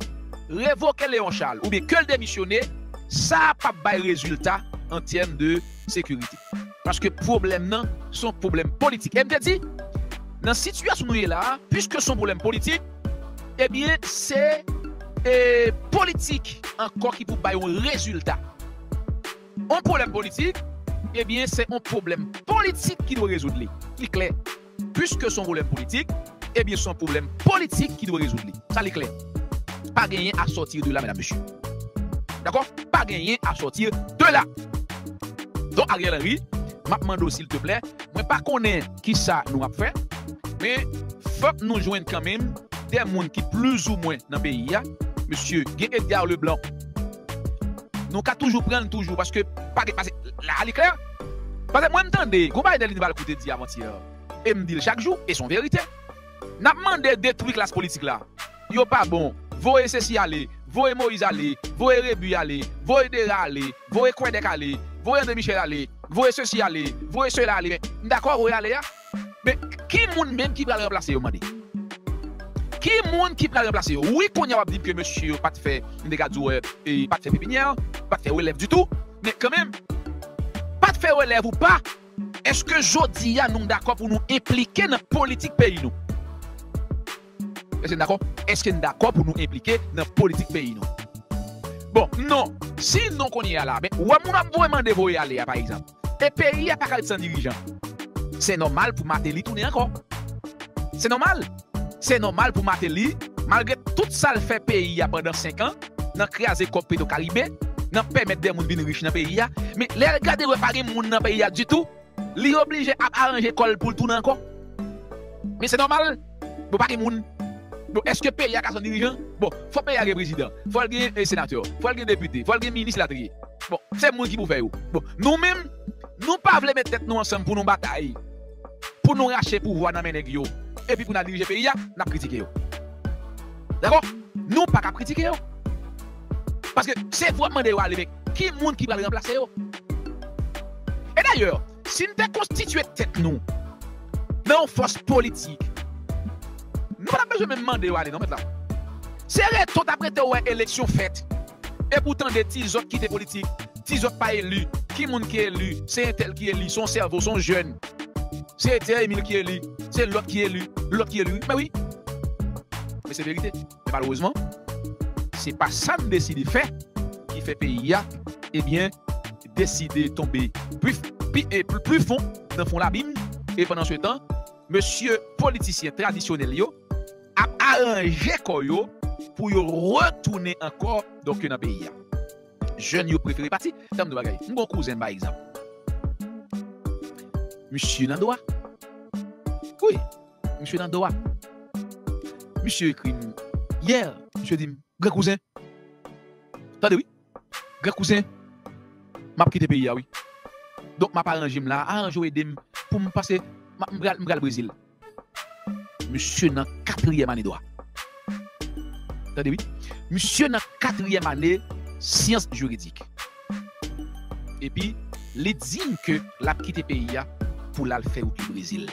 revoke Léon Charles oubyen ke l demisyone, sa p ap bay rezilta an tèm de sekirite. Paske pwoblèm nan, se yon pwoblèm politik. E m te di, nan sitiyasyon nou ye la a, piske se yon pwoblèm politik, ebyen, se, e, politik ankò ki pou bay yon rezilta. Yon pwoblèm politik, ebyen, se yon pwoblèm politik ki dwe rezoud li. Li klè. Piske se yon pwoblèm politik, ebyen, se yon pwoblèm politik ki dwe rezoud li. Sa, li klè. Pa genyen à sortir de là, medam, mesye. Dakò? Pa genyen à sortir de là. Donk, Ariel Henry, m ap mande w, silteplè, mwen pa konnen kisa nou ap fè, men fòk nou jwenn kanmenm de moun ki plizoumwen nan peyi a. Mesye, gen Edgar Leblanc. Nou ka toujou pran l toujou, paske pa gen, paske la, li klè. Paske mwen, m tande, gon bagay Nerline Valcourt te di avantyè, e m di l chak jou, e se yon verite. N ap mande detwi klas politik la. Yo pa bon. Voye Cécy ale, voye Moïse ale, voye Rébu ale, voye Dera ale, voye Coindec ale, voye André Michel ale, voye sesi ale, voye sela ale. Men, m dakò, voye ale a. Men, ki moun menm ki pral ranplase yo, mande? Ki moun ki pral ranplase yo? Wi, kounye a w ap di m ke mesye yo pa t fè, m te ka di w, e, pa t fè pepinyè, pa t fè relèv ditou. Men kanmenm, pa t fè relèv ou pa, èske jodi a nou dakò pou nou enplike nan politik peyi nou? Èske n dakò? Èske n dakò pou nou enplike nan politik peyi nou? Bon, non. Si non kounye a la, men, ou wè moun ap voye mande voye ale a, pa egzanp. E peyi a pa ka ret san dirijan. Se nòmal pou Martelly tounen ankò. Se nòmal. Se nòmal pou Martelly, malgre tout sa l fè peyi a pandan senk an, nan kraze kòb Petro Caribe, nan pèmèt de moun vin rich nan peyi a, men lè l gade, l wè pa gen moun nan peyi a ditou, li oblije ap aranje kò l pou l tounen ankò. Men se nòmal. Bon, pa gen moun. Bon, èske peyi a ka san dirijan? Bon, fò peyi a gen prezidan. Fò l gen, e, senatè. Fò l gen depite. Fò l gen minis, elatriye. Bon, se moun ki pou fè yo. Bon, nou menm, nou pa vle met tèt nou ansanm pou nou batay, pou nou rache pouvwa nan men nèg yo, epi pou n al dirije peyi a, n ap kritike yo. Dakò? Nou pa ka ap kritike yo. Paske se vwa mande yo ale, men ki moun ki pral ranplase yo? E dayè, si n te konstitye tèt nou nan yon fòs politik, pa t ap bezwen menm mande yo ale non, mèt la. Se rete w t ap rete w wè eleksyon fèt. Epi w tande ti zòt kite politik, ti zòt pa eli, ki moun ki eli, se entèl ki eli, se yon sèvo, se yon jèn. Se Etzer Emile ki eli, se lòt ki eli, lòt ki eli, wi. Men wi. Men se verite. Men malerezman, se pa sa n deside fè ki fè peyi a, ebyen, deside tonbe pli, pli, e pli, pli fon nan fon labim. E pandan se tan, mesye politisyen tradisyonèl yo ap aranje kò yo pou yo retounen ankò, donk, nan peyi a. Jèn yo prefere pati. Tann m di w bagay. M gon kouzen m, pa egzanp. Misye nan dwa. Wi, misye nan dwa. Misye ekri m yè. Misye di m, "Gran kouzen, tande wi. Gran kouzen, m ap kite peyi a, wi. Donk, m ap aranje m la. Aranje w ede m pou m pase, m, m pral, m pral Brezil." Misye nan katriyèm ane dwa. Tande wi. Misye nan katriyèm ane syans jiridik. Epi, li di m ke l ap kite peyi a pou l al fè wout li Brezil.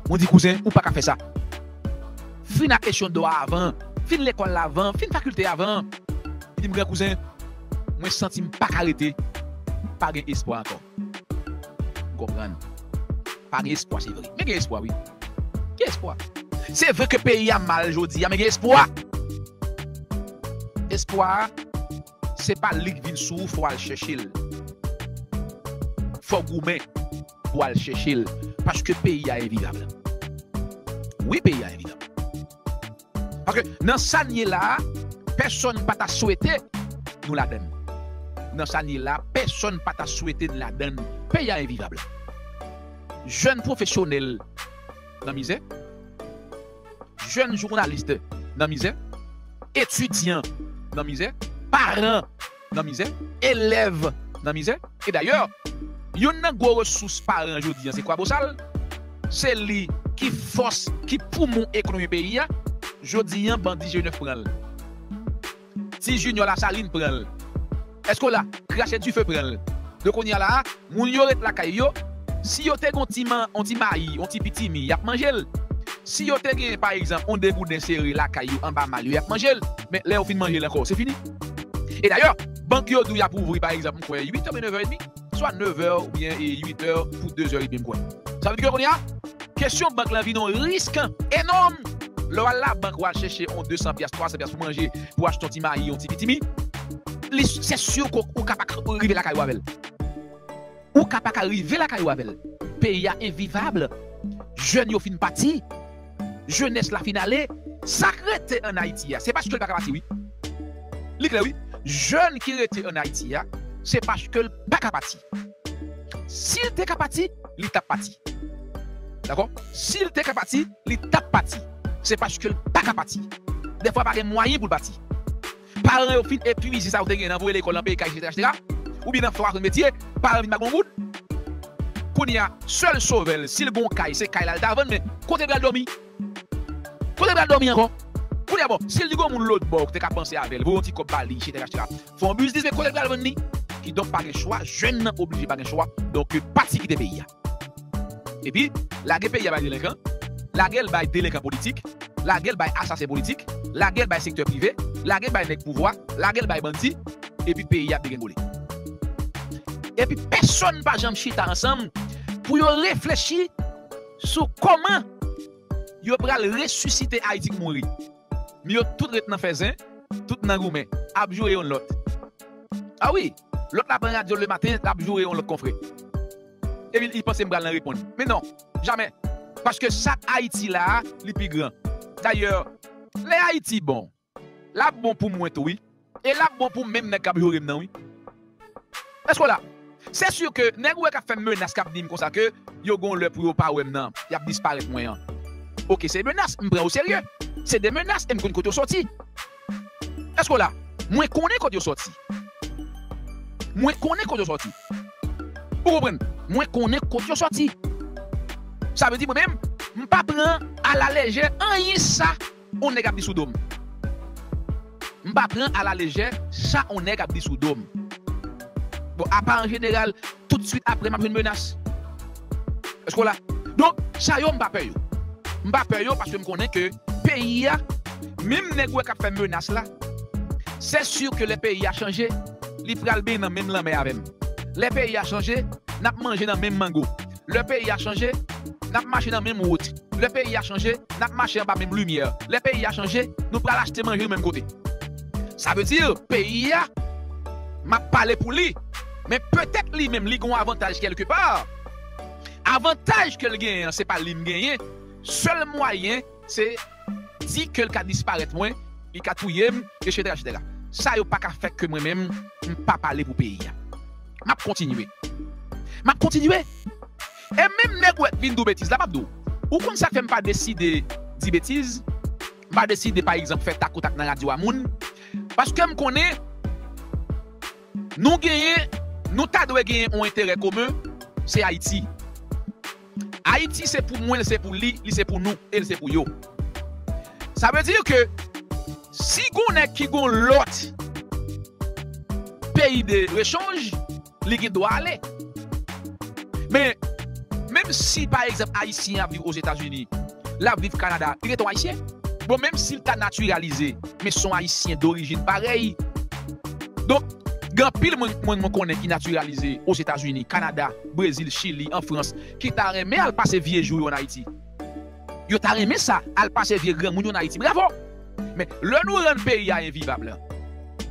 Mwen di, "Kouzen, ou pa ka fè sa. Fin ak echelon dwa avan, fin lekòl la avan, fin fakilte avan." Li di m, "Gran kouzen, mwen santi m pa ka rete, pa gen espwa ankò." M konprann. Pa gen espwa, se vre. Men gen espwa, wi. Gen espwa. Se vre ke peyi a mal jodi a, men gen espwa. Espwa a, se pa li k vin sou ou, fò w al chèche l. Fò w goumen pou w al chèche l. Paske peyi a envivab. Wi, peyi a envivab. Paske nan sa n ye la a, pèsonn pa ta swete nou ladann. Nan sa n ye la a, pèsonn pa ta swete n ladann. Peyi a envivab. Jèn pwofesyonèl nan mizè. Jèn jounalis nan mizè. Etidyan nan mizè. Paran nan mizè. Elèv nan mizè. E dayè, youn nan gwo resous paran jodi a, se kwabosal. Se li ki fòs, ki poumon ekonomi peyi a. Jodi a, bandi G nèf pran l. Ti Junior Lasalin pran l. Èske w la? Krache dife pran l. Donk, kounye a la a, moun yo ret lakay yo. Si yo te gen yon ti man, yon ti mayi, yon ti pitimi, y ap manje l. Si yo te gen, pa egzanp, yon degouden sere lakay yo anba mal yo, y ap manje l. Men lè yo fin manje l ankò, se fini. E dayè, bank yo di w y ap ouvri, pa egzanp, m kwè, uit è oubyen nèf è edmi, swa nèf è oubyen, e, uit è pou de zè edmi, m kwè. Sa vle di ke kounye a, kesyon bank lan vin yon risk enòm. Lè w al labank, w al chèche yon de san pyas, twa san pyas pou manje, pou achte yon ti mayi, yon ti pitimi, li, se si ke w ka pa rive lakay ou avè l. Ou ka pa ka rive lakay ou avè l. Peyi a envivab. Jèn yo fin pati. Jenès la fin ale. Sa k rete ann Ayiti a, se paske l pa ka pati, wi. Li klè, wi. Jèn ki rete ann Ayiti a, se paske l pa ka pati. Si l te ka pati, li t ap pati. Dakò? Si l te ka pati, li t ap pati. Se paske l pa ka pati. Dèfwa, pa gen mwayen pou l pati. Paran yo fin epuize sa yo te gen nan voye lekòl, nan peye kay, etsetera, etsetera. Oubyen nan fè w aprann metye, paran vin pa gen yon goud. Kounye a, sèl sovè l, si l gen yon kay, se kay la l ta vann, men kote l pral dòmi? Kote l pral dòmi ankò? Kounye a, bon, si l di gen yon moun lòtbò ki te ka panse avè l, voye yon ti kòb ba li, etsetera, etsetera. Fè yon biznis, men kote l pral vann li? Kidonk, pa gen chwa, jèn nan oblije pa gen chwa. Donk, pati kite peyi a. Epi, lage peyi a bay delenkan, lage l bay delenkan politik, lage l bay asasen politik, lage l bay sektè prive, lage l bay nèg pouvwa, lage l bay bandi, epi peyi a ap degengole. Epi pèsonn pa janm chita ansanm pou yo reflechi sou kòman yo pral resisite Ayiti k mouri. Men yo tout ret nan fè zen, tout nan goumen, ap joure youn lòt. A wi, lòt la pran radyo lematen, l ap joure yon lòt konfrè. Epi li panse m pral nan reponn. Men non, jamè. Paske sa k Ayiti la a, li pi gran. Dayè, lè Ayiti bon, l ap bon pou mwen tou, wi. E l ap bon pou menm nèg k ap joure m nan, wi. Èske w la? Se si ke nèg ou wè k ap fè m menas, k ap di m konsa ke yo gon lè pou yo pa wè m nan, y ap disparèt mwen an. Oke, se menas, m pran yo serye. Se de menas e m konn kote yo sòti. Èske w la? Mwen konnen kote yo sòti. Mwen konnen kote yo sòti. Ou konprann? Mwen konnen kote yo sòti. Sa vle di mwen menm, m pa pran alalejè anyen sa yon nèg ap di sou do m. M pa pran alalejè sa yon nèg ap di sou do m. Bon, apa an jeneral, toutswit apre m ap jwenn menas. Èske w la? Donk, sa yo m pa pè yo. M pa pè yo paske m konnen ke peyi a, menm nèg ou wè k ap fè menas la, c'est sûr que lè peyi a chanje, li pral benyen nan menm lanmè avè m. Lè peyi a chanje, n ap manje nan menm mango. Lè peyi a chanje, n ap mache nan menm wout. Lè peyi a chanje, n ap mache anba menm limyè. Lè peyi a chanje, nou pral achte manje menm kote. Sa vle di, peyi a, m ap pale pou li. Men petèt li menm, li gen yon avantaj kèlkepa. Avantaj ke l genyen an, se pa li m genyen. Sèl mwayen, se di ke l ka disparèt mwen, li ka touye m, etsetera, etsetera. Sa yo pa ka fè ke mwen menm, m pa pale pou peyi a. M ap kontinye. M ap kontinye. E menm nèg ou wè k vin di w betiz la, m ap di w, ou konn sa k fè m pa deside di betiz? M pa deside, pa egzanp, fè takotak nan radyo a moun. Paske m konnen nou genyen, nou ta dwe genyen yon enterè komen, se Ayiti. Ayiti se pou mwen, se pou li, li se pou nou, e l se pou yo. Sa vle di ke si gon nèg ki gon lòt peyi de rechanj, li gen dwa ale. Men, menm si, pa egzanp, Ayisyen ap viv Ozetazini, l ap viv Kanada, li rete yon Ayisyen. Bon, menm si l ta natiralize, men se yon Ayisyen dorijin parèy. Donk, gen anpil moun, moun mwen konnen ki natiralize Ozetazini, Kanada, Brezil, Chili, an Frans, ki ta renmen al pase vye jou yo ann Ayiti. Yo ta renmen sa, al pase vye granmoun yo ann Ayiti. Bravo! Men, lè nou rann peyi a envivab,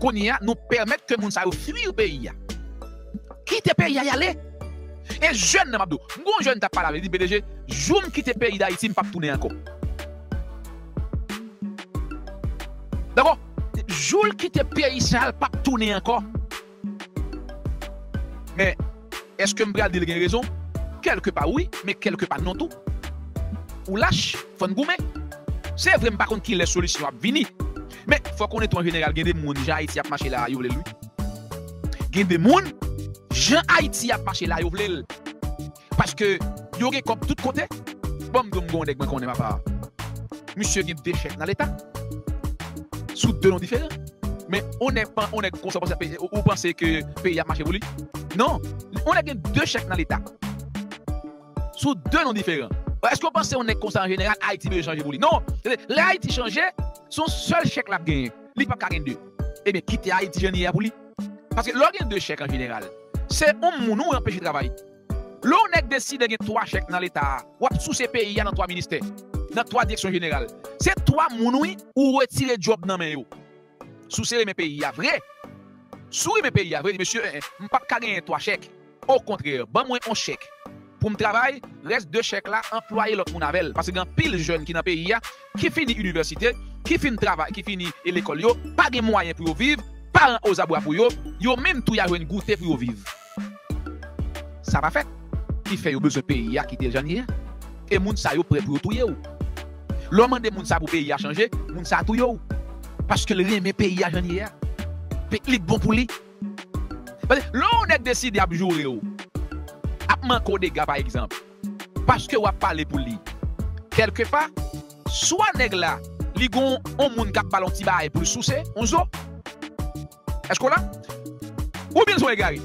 kounye a, nou pèmèt ke moun sa yo fui peyi a. Kite peyi a, y ale. E jèn nan, m ap di w, m gon jèn t ap pale avè l, li di, "P D G, jou m kite peyi Dayiti, m p ap tounen ankò." Dakò? Jou l kite peyi sa, l p ap tounen ankò. Men, èske m pral di l gen rezon? Kèlkepa wi, men kèlkepa non tou. Ou lach, fò n goumen. Se vre, m pa konn kilè solisyon ap vini. Men, fò konnen tou an jeneral, gen de moun, jan Ayiti ap mache la a, yo vle l wi. Gen de moun, jan Ayiti ap mache la, yo vle l. Paske yo gen kòb tout kote. Bon, m di w, m gen yon nèg mwen konnen, papa. Misye gen de chèk nan Leta. Sou de non diferan. Men, yon nèg, yon nèg konsa, w panse, ou, ou panse ke peyi ap mache pou li? Non. Yon nèg gen de chèk nan Leta. Sou de non diferan. Èske w panse yon nèg konsa an jeneral, Ayiti bezwen chanje pou li? Non. Lè Ayiti chanje, se yon sèl chèk l ap genyen. Li p ap ka gen de. Ebyen, kite Ayiti jan li ye a pou li. Paske lè w gen de chèk an jeneral, se yon moun ou anpeche travay. Lè yon nèg deside gen twa chèk nan Leta a, w ap souse peyi a nan twa ministè, nan twa direksyon jeneral. Se twa moun wi, ou retire djòb nan men yo. Si w se renmen peyi a vre, si w renmen peyi a vre, di, "Mesye, eh, eh, m p ap ka genyen twa chèk. Okontrè, ban mwen yon chèk pou m travay, rès de chèk la, anplwaye lòt moun avè l." Paske gen anpil jèn ki nan peyi a, ki fini inivèsite, ki fin travay, ki fini, e, lekòl yo, pa gen mwayen pou yo viv, paran ozabwa pou yo, yo menm tou y a jwenn goute pou yo viv. Sa pa fèt. Ki fè yo bezwen peyi a kite l jan l ye a. E moun sa yo prè pou yo touye w. Lè w mande moun sa pou peyi a chanje, moun sa a touye w. Paske l renmen peyi a jan l ye a. Pe-, li bon pou li. Paske lè yon nèg deside ap joure w, ap manke w dega, pa egzanp, paske w ap pale pou li, kèlkepa, swa nèg la, li gon yon moun k ap ba l yon ti bagay pou l souse, yon zo. Èske w la? Oubyen l se yon egare?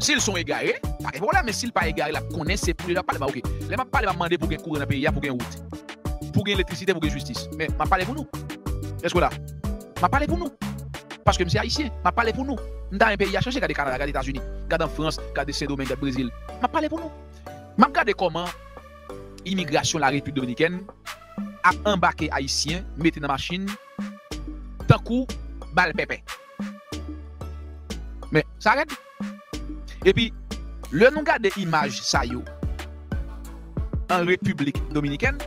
Si l se yon egare, pa gen pwoblèm, men si l pa egare, l ap konnen se pou li l ap pale. Ba, oke. Lè m ap pale, m ap mande pou gen kouran nan peyi a, pou gen wout, pou gen elektrisite, pou gen jistis. Men, m ap pale pou nou. Èske w la? M ap pale pou nou. Paske m se Ayisyen, m ap pale pou nou. M ta renmen peyi a chanje, gade Kanada, gade Etazini, gade an Frans, gade Sendomeng, gade Brezil. M ap pale pou nou. M ap gade kòman imigrasyon Larepiblik Dominikèn ap anbake Ayisyen, mete nan machin, tankou bal pèpè. Men, sa rèd. Epi, lè nou gade imaj sa yo an Repiblik Dominikèn,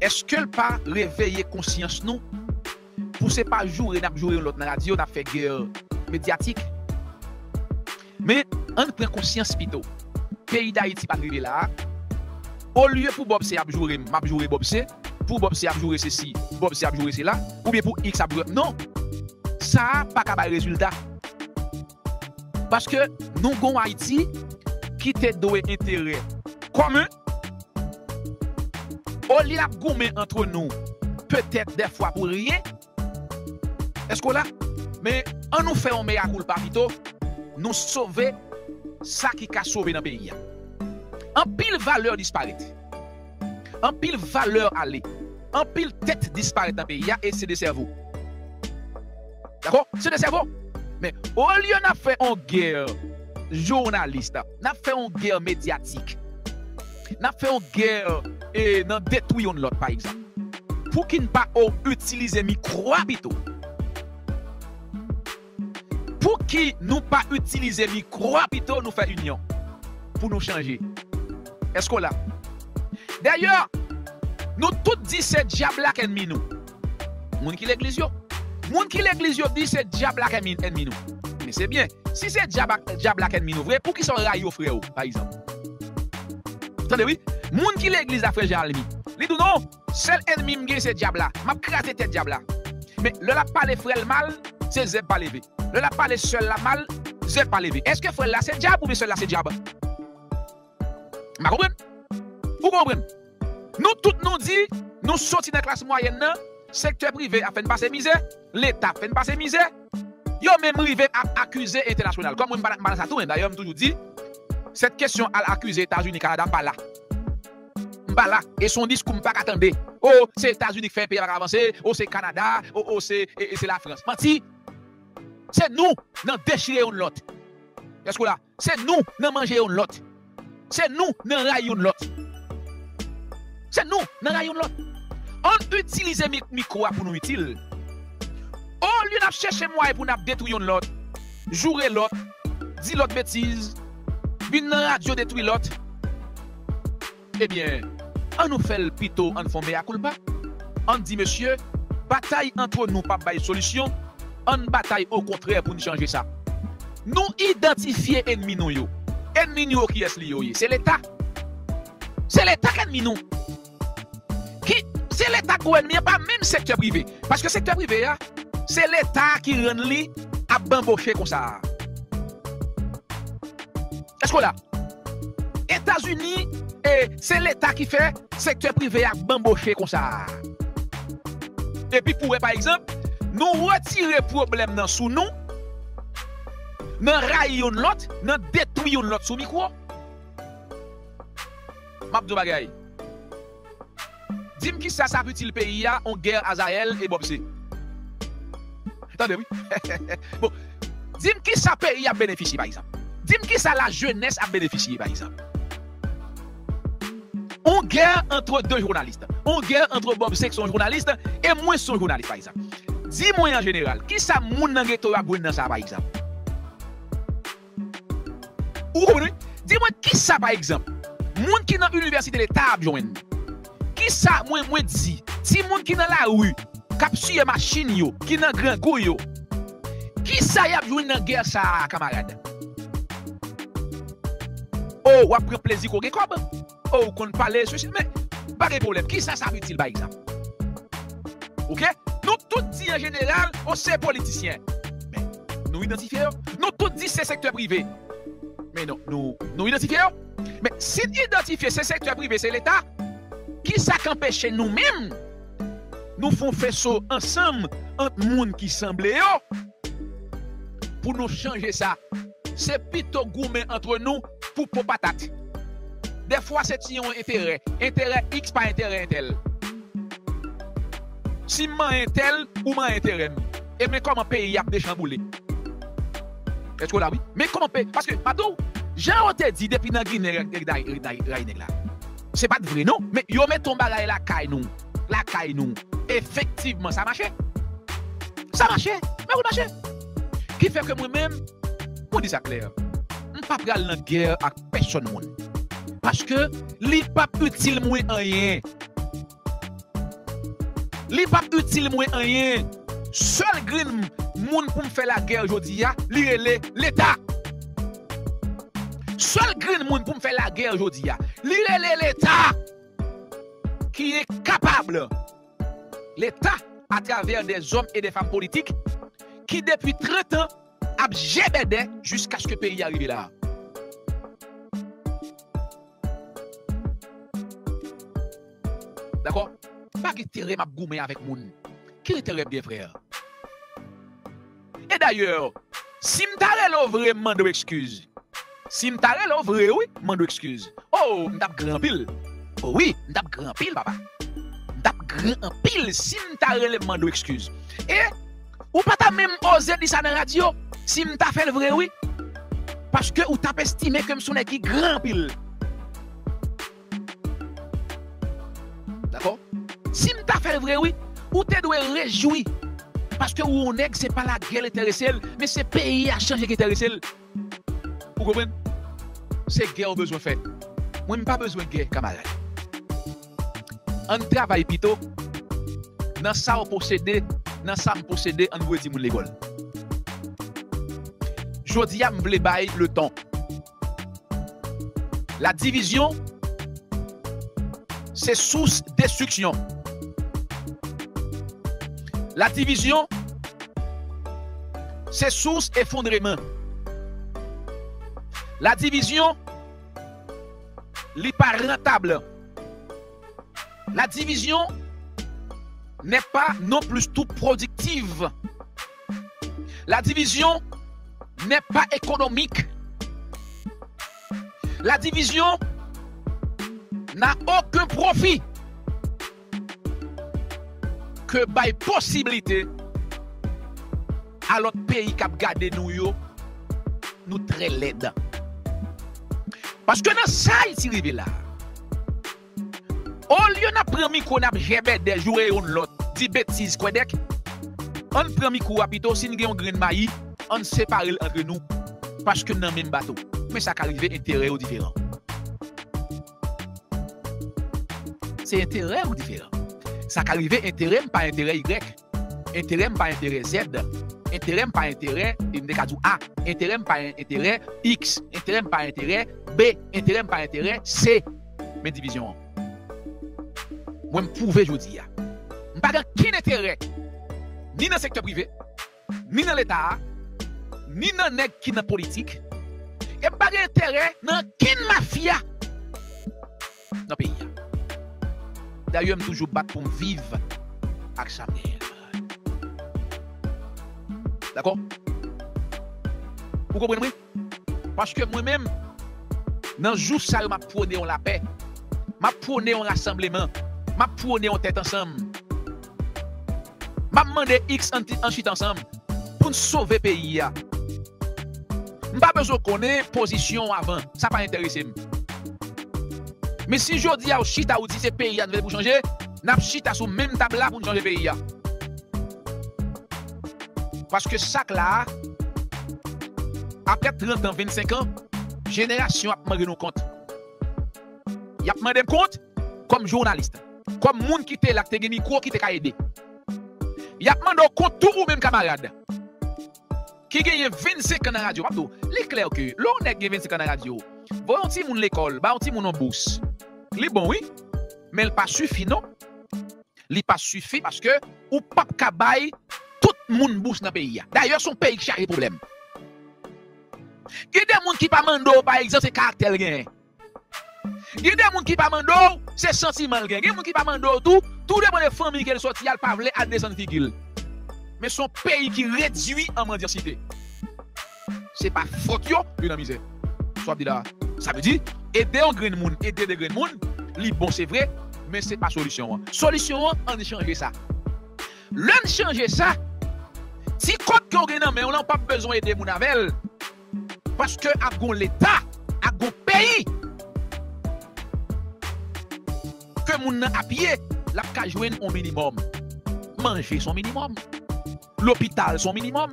èske l pa reveye konsyans nou pou se pa joure n ap joure youn lòt nan radyo, n ap fè gè medyatik? Men, ann pran konsyans pito. Peyi Dayiti pa t rive la a. Olye pou Bob C ap joure m, m ap joure Bob C. Pou Bob C ap joure sesi, Bob C ap joure sela. Oubyen pou X ap joure. Non! Sa a pa ka bay rezilta. Paske nou gon Ayiti ki te dwe enterè komen. Olye n ap goumen antre nou, petèt dèfwa pou ryen, Èske w la? Men, ann nou fè yon mea culpa pito, nou sove sa ki ka sove nan peyi a. Anpil valè disparèt. Anpil valè ale. Anpil tèt disparèt nan peyi a e se de sèvo. Dakò? Se de sèvo. Men olye n ap fè yon gè jounalis, n ap fè yon gè medyatik, n ap fè yon gè e, nan detwi youn lòt, pa egzanp. Pouki n pa o itilize mikwo a pito? Pouki nou pa itilize mikwo a pito nou fè inyon pou nou chanje? Èske w la? Dayè, nou tout di se dyab la k ènmi nou. Moun ki legliz yo. Moun ki legliz yo di se dyab la k ènmi, ènmi nou. Men se byen. Si se dyab, dyab la k ènmi nou vre, poukisa w rayi yo frè w, pa egzanp? Tande wi. Moun ki legliz la, frè Jeremy, li di w non, sèl ènmi m gen se dyab la. M ap kraze tèt dyab la. Men lè l ap pale frè l mal, se zèb pa leve. Lè l ap pale sè l la mal, zèb pa leve. Èske frè l la se dyab oubyen sè l la se dyab? M pa konprann. Ou konprann? Nou tout nou di, nou soti nan klas mwayèn nan, sektè prive ap fè n pase mizè, Leta ap fè n pase mizè. Yo menm rive ap akize entènasyonal. Kòm mwen m pa m pa nan sa tou, men dayè m toujou di, sèt kesyon al akize Etazini, Kanada, m pa la. M pa la. E se yon diskou m pa ka tande. O, se Etazini k fè peyi a pa ka avanse, o, se Kanada, o, o, se, e, e se Lafrans. Manti. Se nou nan dechire youn lòt. Èske w la? Se nou nan manje youn lòt. Se nou nan rayi youn lòt. Se nou nan rayi youn lòt. Ann itilize mi-, mikwo a pou nou itil. Olye n ap chèche mwayen pou n ap detwi youn lòt, joure lòt, di lòt betiz, vin nan radyo detwi lòt. Ebyen, ann nou fè l pito, ann fè yon mea culpa. Ann di, mesye, batay antre nou p ap bay solisyon. Ann batay okontrè pou n chanje sa. Nou idantifye ènmi nou yo. Ènmi nou yo kiyès li yo ye? Se Leta. Se Leta k ènmi nou. Ki, se Leta k gwo ènmi an, pa menm sektè prive. Paske sektè prive a, se Leta ki rann li ap banboche konsa a. Èske w la? Etazini, e, se Leta ki fè sektè prive a banboche konsa a. Epi pou wè, pa egzanp, nou retire pwoblèm nan sou nou, nan rayi youn lòt, nan detwi youn lòt sou mikwo. M ap di w bagay. Di m kisa sa ap itil peyi a, yon gè Azayèl e Bòb Se. Tande wi. Bon, di m kisa peyi a ap benefisye, pa egzanp. Di m kisa lajenès ap benefisye, pa egzanp. Yon gè antre de jounalis. Yon gè antre Bòb Se ki se yon jounalis e mwen se yon jounalis, pa egzanp. Di mwen an jeneral, kisa moun nan geto yo ap jwenn nan sa, pa egzanp? Ou konprann wi? Di mwen kisa, pa egzanp, moun ki nan inivèsite Leta ap jwenn? Kisa mwen, mwen di, timoun ki nan lari, k ap siye machin yo, ki nan grangou yo, kisa y ap jwenn nan gè sa a, kanmarad? O, w ap pran plezi ke w gen kòb. O, ou konn pale, sesi, men pa gen pwoblèm. Kisa sa ap itil, pa egzanp? Oke? Nou tout di an jeneral, o, se politisyen. Men, nou idantifye yo. Nou tout di se sektè prive. Men non, nou, nou idantifye yo. Men si n idantifye se sektè prive, se Leta, kisa k anpeche nou menm, nou fè yon feso ansanm ant moun ki sanble yo pou nou chanje sa? Se pito goumen antre nou pou po patat. Dèfwa se ti yon enterè. Enterè X pa enterè entèl. Si m manyen entèl, ou manyen enterè m. E men kòman peyi a ap dechanboule. Èske w la wi? Men kòman peyi, paske, m ap di w, jan yo te di depi nan Ginen, Ray, Ray, Ray, Ray nèg la. Se pa t vre non, men yo mete yon bagay lakay nou. Lakay nou. Efektivman, sa mache. Sa mache. Men wi, mache. Ki fè ke mwen menm, mwen di sa klè. M pa pral nan gè ak pèsonn moun. Paske li p ap itil mwen anyen. Li p ap itil mwen anyen. Sèl grenn moun pou m fè lagè jodi a, li rele Leta. Sèl grenn moun pou m fè lagè jodi a, li rele Leta ki enkapab. Leta, atravè dè zòm e dè fanm politik, ki depi trant an ap jebèdè jiskaske peyi a rive la. Dakò? Pa gen enterè m ap goumen avèk moun. Ki enterè m gen, frè? E dayè, si m ta rele w vre, m mande w ekskiz. Si m ta rele w vre, wi, m mande w ekskiz. O, m t ap gran anpil. O wi, m t ap gran anpil, papa. M t ap gran anpil si m ta rele m mande w ekskiz. E ou pa ta menm oze di sa nan radyo si m ta fè l vre, wi. Paske ou t ap estime ke m se yon nèg ki gran anpil. Dakò? Si m ta fè l vre, wi, ou te dwe rejwi. Paske ou yon nèg, se pa lagè l enterese l, men se peyi a chanje ki enterese l. Ou konprann? Se gè ou bezwen fè. Mwen, m pa bezwen gè, kamarad. Ann travay pito nan sa w posede, nan sa m posede, ann voye timoun lekòl. Jodi a, m vle bay leton. La divizyon, se sous destriksyon. La divizyon, se sous efondreman. La divizyon, li pa rantab. La division n'est pas non plus tout productive. La division n'est pas économique. La division n'a aucun profit que bay posibilite a lòt peyi k ap gade nou yo, nou trè lèd. Paske nan sa Ayiti rive la, olye n ap pran mikwo, n ap jèbèdè, joure youn lòt, di betiz, kwèdèk, ann pran mikwo a pito, si n gen yon grenn mayi, ann separe l antre nou, paske n nan menm bato. Men sa ka rive, enterè yo diferan. Se enterè yo diferan. Sa ka rive, enterè m pa enterè Y. Enterè m pa enterè Z. Enterè m pa enterè, e m te ka di w A. Enterè m pa enterè X. Enterè m pa enterè B. Enterè m pa enterè C. Men divizyon an. Mwen, m pwouve jodi a. M pa gen okenn enterè, ni nan sektè prive, ni nan Leta a, ni nan nèg ki nan politik, e m pa gen enterè nan okenn mafya nan peyi a. Dayè, m toujou bat pou m viv ak sa m genyen. Dakò? Ou konprann mwen? Paske mwen menm, nan jou sa yo, m ap pwone yon lapè. M ap pwone yon rasanbleman. M ap pwone yon tèt ansanm. M ap mande X ann, ann chita ansanm pou n sove peyi a. M pa bezwen konnen pozisyon w avan. Sa pa enterese m. Men si jodi a ou chita, ou di se peyi a n vle pou chanje, n ap chita sou menm tab la pou n chanje peyi a. Paske sa k la a, apre trant an, vennsenk an, jenerasyon ap mande nou kont. Y ap mande m kont kòm jounalis, kòm moun ki te la, ki te gen mikwo, ki te ka ede. Y ap mande w kont tou, ou menm kamarad ki genyen vennsenk an nan radyo. M ap di w, li klè ke lè yon nèg gen vennsenk an nan radyo, voye yon timoun lekòl, ba yon timoun yon bous, li bon, wi, men l pa sifi, non. Li pa sifi paske ou p ap ka bay tout moun bous nan peyi a. Dayè, se yon peyi ki chaje pwoblèm. Gen de moun ki pa mande w, pa egzanp, se karaktè l genyen. Gen de moun ki pa mande w, se santiman l gen. Gen moun ki pa mande w tou, tou depann de fanmi ke l sòti a, l pa vle al desann figi l. Men se yon peyi ki redui an mandyansite. Se pa fòt yo, yo nan mizè. Sa w ap di la a. Sa vle di, ede yon grenn moun, ede de grenn moun, li bon, se vre, men se pa solisyon an. Solisyon an, ann chanje sa. Lè n chanje sa, ti kòb ke w gen nan men w lan, w p ap bezwen ede moun avè l. Paske ap gon Leta, ap gon peyi ke moun nan apiye, l ap ka jwenn yon minimòm. Manje se yon minimòm. Lopital se yon minimòm.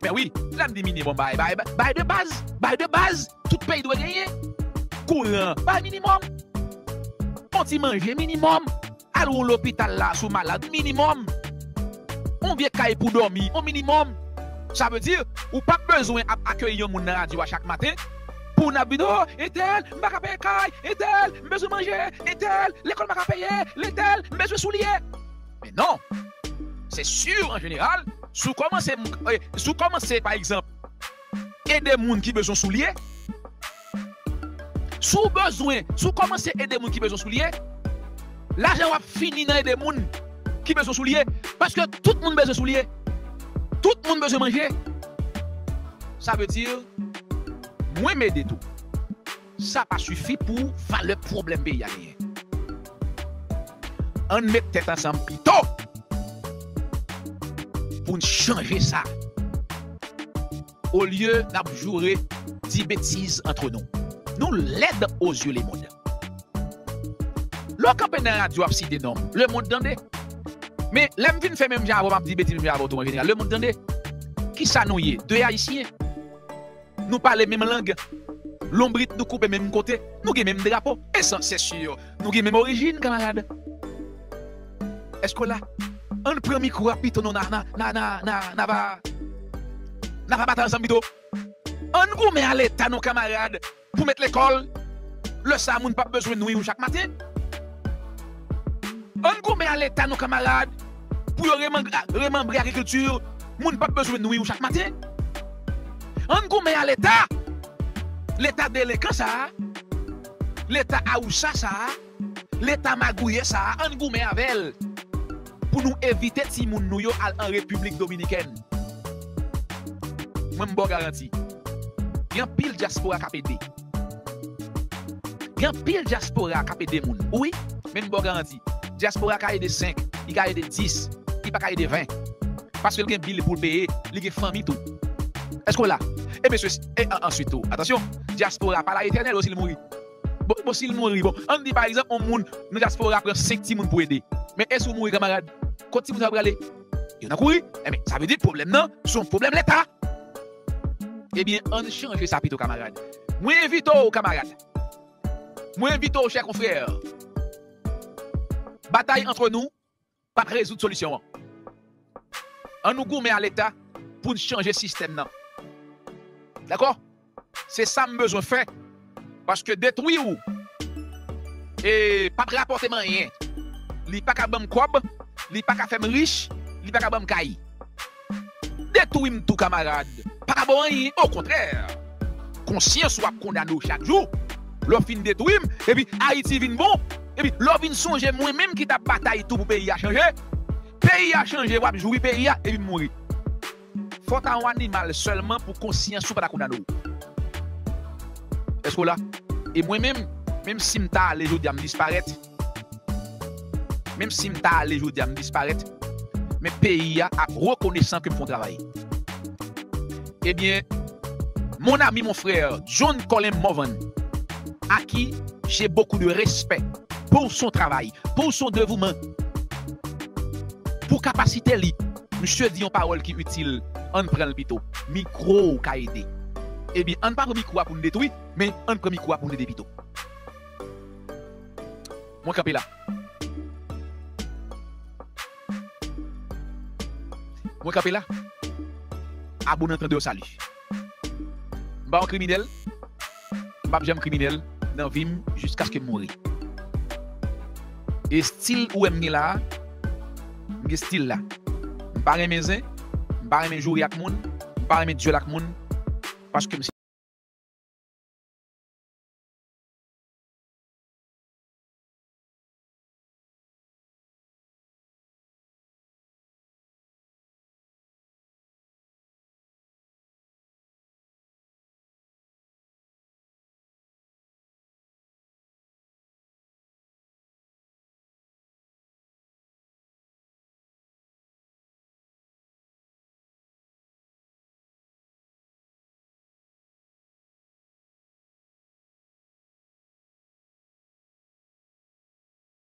Men wi, lè m di minimòm, bay, bay, bay de baz, bay de baz, tout peyi dwe genyen. Kouran, bay minimòm. Yon ti manje, minimòm. Al yon lopital la, si w malad, minimòm. Yon vye kay pou dòmi, yon minimòm. Sa vle di, ou p ap bezwen ap akeyi yon moun nan radyo a chak maten pou n ap di, "O, entèl, m pa ka peye kay, entèl, m bezwen manje, entèl, lekòl m pa ka peye, entèl, m bezwen soulye." Men non, se si, an jeneral, si w kòmanse, eh, si w kòmanse, pa egzanp, ede moun ki bezwen soulye, si w bezwen, si w kòmanse ede moun ki bezwen soulye, lajan w ap fini nan ede moun ki bezwen soulye. Paske tout moun bezwen soulye. Tout moun bezwen manje. Sa vle di, mwen m ede tou. Sa pa sifi pou valè pwoblèm peyi a genyen. Ann met tèt ansanm pito pou n chanje sa. Olye n ap joure, di betiz antre nou. Nou lèd o zye lemonn. Lè w kanpe nan radyo ap site non m, lemonn tande. Men lè m vin fè menm jan avè w, m ap di betiz menm jan avè w tou an jeneral, lemonn tande. Kisa nou ye? De Ayisyen. Nou pale menm lang. Lonbrit nou koupe menm kote. Nou gen menm drapo. E san, se si, nou gen menm orijin, kanmarad. Èske w la? Ann pran mikwo a pito non, n a, n a, n a, n a, n a, n a va, n a va batay ansanm pito. Ann goumen a Leta non, kanmarad, pou met lekòl. Lè sa a, moun p ap bezwen nwi ou chak maten. Ann goumen a Leta non, kanmarad, pou yo remanbre, remanbre agrikilti, moun p ap bezwen nwi ou chak maten. Ann goumen a Leta. Leta delenkan sa a, Leta awousa sa a, Leta magouyè sa a, ann goumen avè l pou nou evite timoun nou yo al an Repiblik Dominikèn. Mwen, m ba w garanti, gen anpil dyaspora k ap ede. Gen anpil dyaspora k ap ede moun. Wi, men m ba w garanti, dyaspora ka ede senk, li ka ede dis, li pa ka ede ven. Paske l gen bil pou l peye, li gen fanmi tou. Èske w la? E mesye, e an, answit tou, atansyon, dyaspora pa la etènèl, o si l mouri. Bon, bon, si l mouri, bon, ann di pa egzanp, yon moun nan dyaspora pran senk timoun pou ede. Men e si w mouri, kanmarad, kot timoun sa yo prale? Yo nan kouri. Enben, sa vle di pwoblèm nan se yon pwoblèm Leta. Ebyen, ann chanje sa pito, kanmarad. Mwen envite w, kanmarad. Mwen envite w, chè konfrè. Batay antre nou p ap rezoud solisyon an. Ann nou goumen a Leta pou n chanje sistèm nan. Dakò? Se sa m bezwen fè. Paske detwi w, e p ap rapòte m anyen. Li pa ka ban m kòb, li pa ka fè m rich, li pa ka ban m kay. Detwi m tou, kanmarad, pa ka ba w anyen. Okontrè, konsyans ou ap kondane w chak jou. Lè w fin detwi m, epi Ayiti vin bon, epi lè w vin sonje mwen menm ki t ap batay tou pou peyi a chanje, peyi a chanje, w ap jouri peyi a, epi m mouri. Fòt a yon animal sèlman pou konsyans ou pa ta kondane w. Èske w la? E mwen menm, menm si m ta ale jodi a m disparèt, menm si m ta ale jodi a m disparèt, men peyi a ap rekonesan ke m fè yon travay. Ebyen, mon ami, mon frère, John Colin Morvan, à qui j'ai beaucoup de respect pour son travail, pour son dévouement, pou kapasite li, misye di yon pawòl ki itil, ann pran l pito. Mikwo w ka ede. Ebyen, ann pa pran mikwo a pou n detwi, men ann pran mikwo a pou n ede pito. Mwen kanpe la. Mwen kanpe la. Abone, antande w, sali. M pa yon kriminèl. M p ap janm kriminèl nan vi m jiskaske m mouri. E stil ou wè m gen la a, m gen stil la. M pa renmen zen, m pa renmen joure ak moun, m pa renmen dyòl ak moun, paske m se